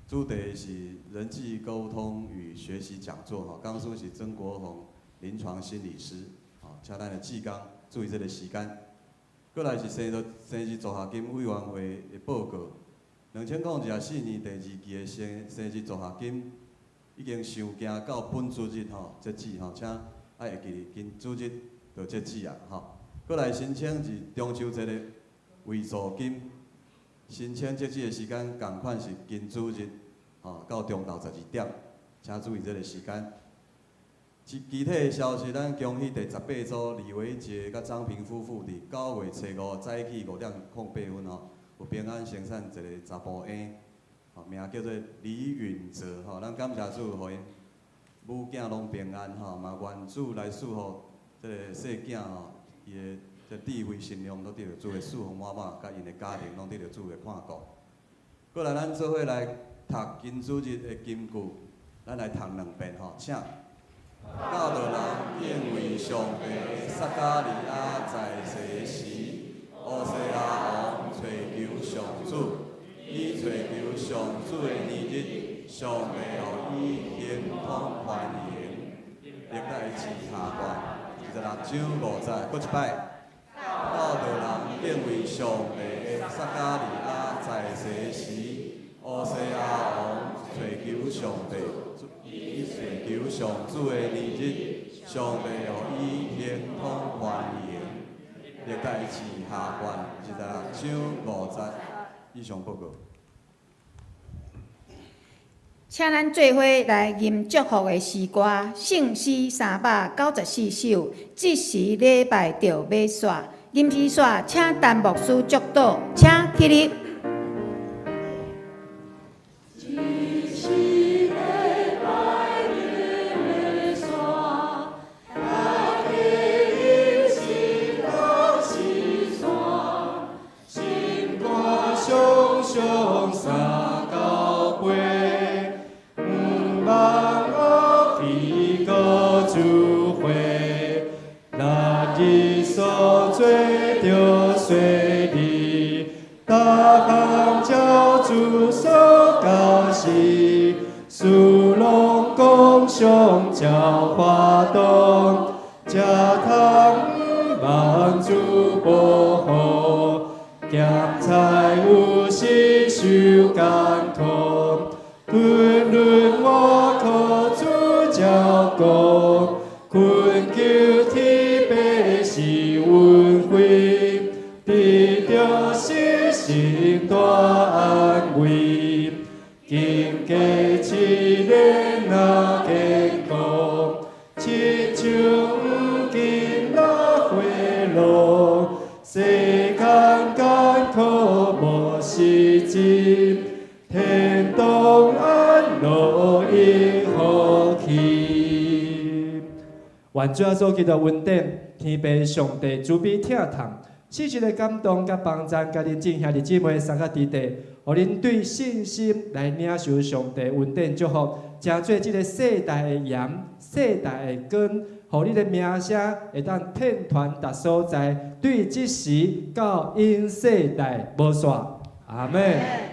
主題是人際溝通與學習講座吼，講師是曾國宏臨床心理師，吼，請咱的志工注意這个時間。過來是生日助學金委員會的報告，2024年第二期的生日助學金已經收件到本主日吼截止吼，請愛會記今主日就截止啊吼。過來申請是中秋節的遺助金，申請截止的時間仝款是今主日，吼到中晝12點，請注意這个時間。具體的消息，咱恭喜第18組李維傑佮張平夫婦佇9月初5早起5點08分吼，有平安生產一个查埔嬰，吼名叫做李允哲吼，咱感謝主，予𪜶母囝攏平安吼，嘛願主來賜予這个細囝吼，伊的這智慧心量攏得著主的賜福滿滿，佮𪜶的家庭攏得著主的看顧。過來，咱做伙來讀金主日的金句，咱來讀兩遍吼，請。教導人敬畏上帝，撒迦利亞在世時，烏西亞王揣求上主，伊揣求上主的年日，上帝予伊亨通繁榮。歷代志下卷26章5節，閣一擺。教導人敬畏上帝，撒迦利亞在世時，烏西亞王揣求上帝，伊揣求上主的年日，上帝予伊亨通繁榮。歷代志下卷26章5節，以上報告。請咱做伙來吟祝福的詩歌，聖詩394首，這時禮拜就欲煞，吟詩煞，請陳牧師祝禱，請起立。願主耶穌基督恩典，天父上帝慈悲疼痛，聖神的感動佮幫贊，佮恁眾兄弟姊妹三個弟弟，予恁對信心來領受上帝恩典祝福，成做這个世代的鹽，世代的光，予你的名聲會當遍傳逐所在，對這時到永世代無煞。阿們。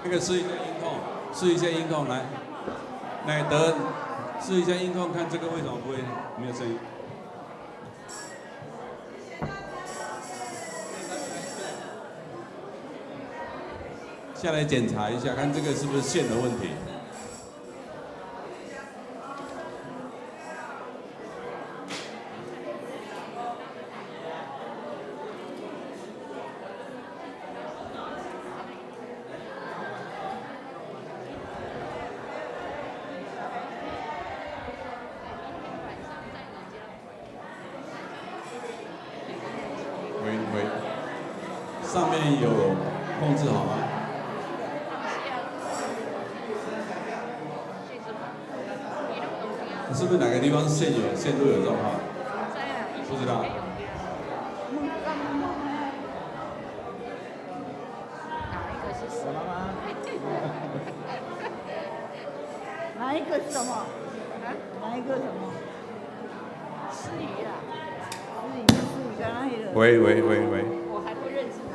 那個試一下音控，試一下音控，來，乃德，試一下音控，看這個為什麼不會沒有聲音。下來檢查一下，看這個是不是線的問題。喂喂，上面有控制好嗎？是不是哪个地方線有線路有狀況？不知道。哪一個是什麼？哪一個是什麼？哪一個什麼？思雨啊，思雨，思雨在哪裡了？喂喂喂喂。我還不認識他。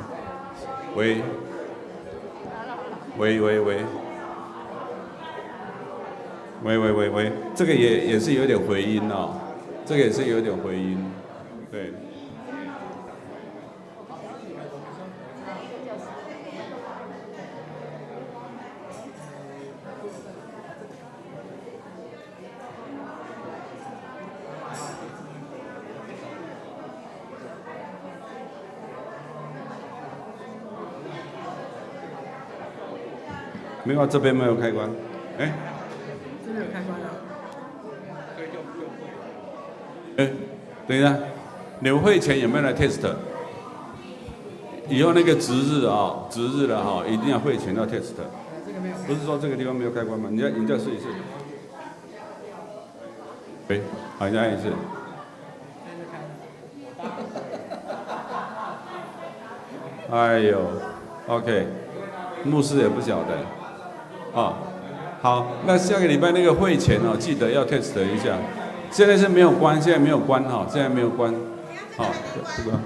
喂。喂喂喂。喂喂喂喂，這個也是有點回音哦，這個也是有點回音，對。沒有，這邊沒有開關，哎。這邊有開關啊。哎，等一下，你們會前有沒有來 test？以後那個值日啊，值日了哈，一定要會前要 test。不是說這個地方沒有開關嗎？你再試一次。喂，好，你再按一次。哎呦，OK，牧師也不曉得，哦，好，那下個禮拜那個會前哦，記得要 test 一下。現在是沒有關，現在沒有關哈，現在沒有關，好，這個。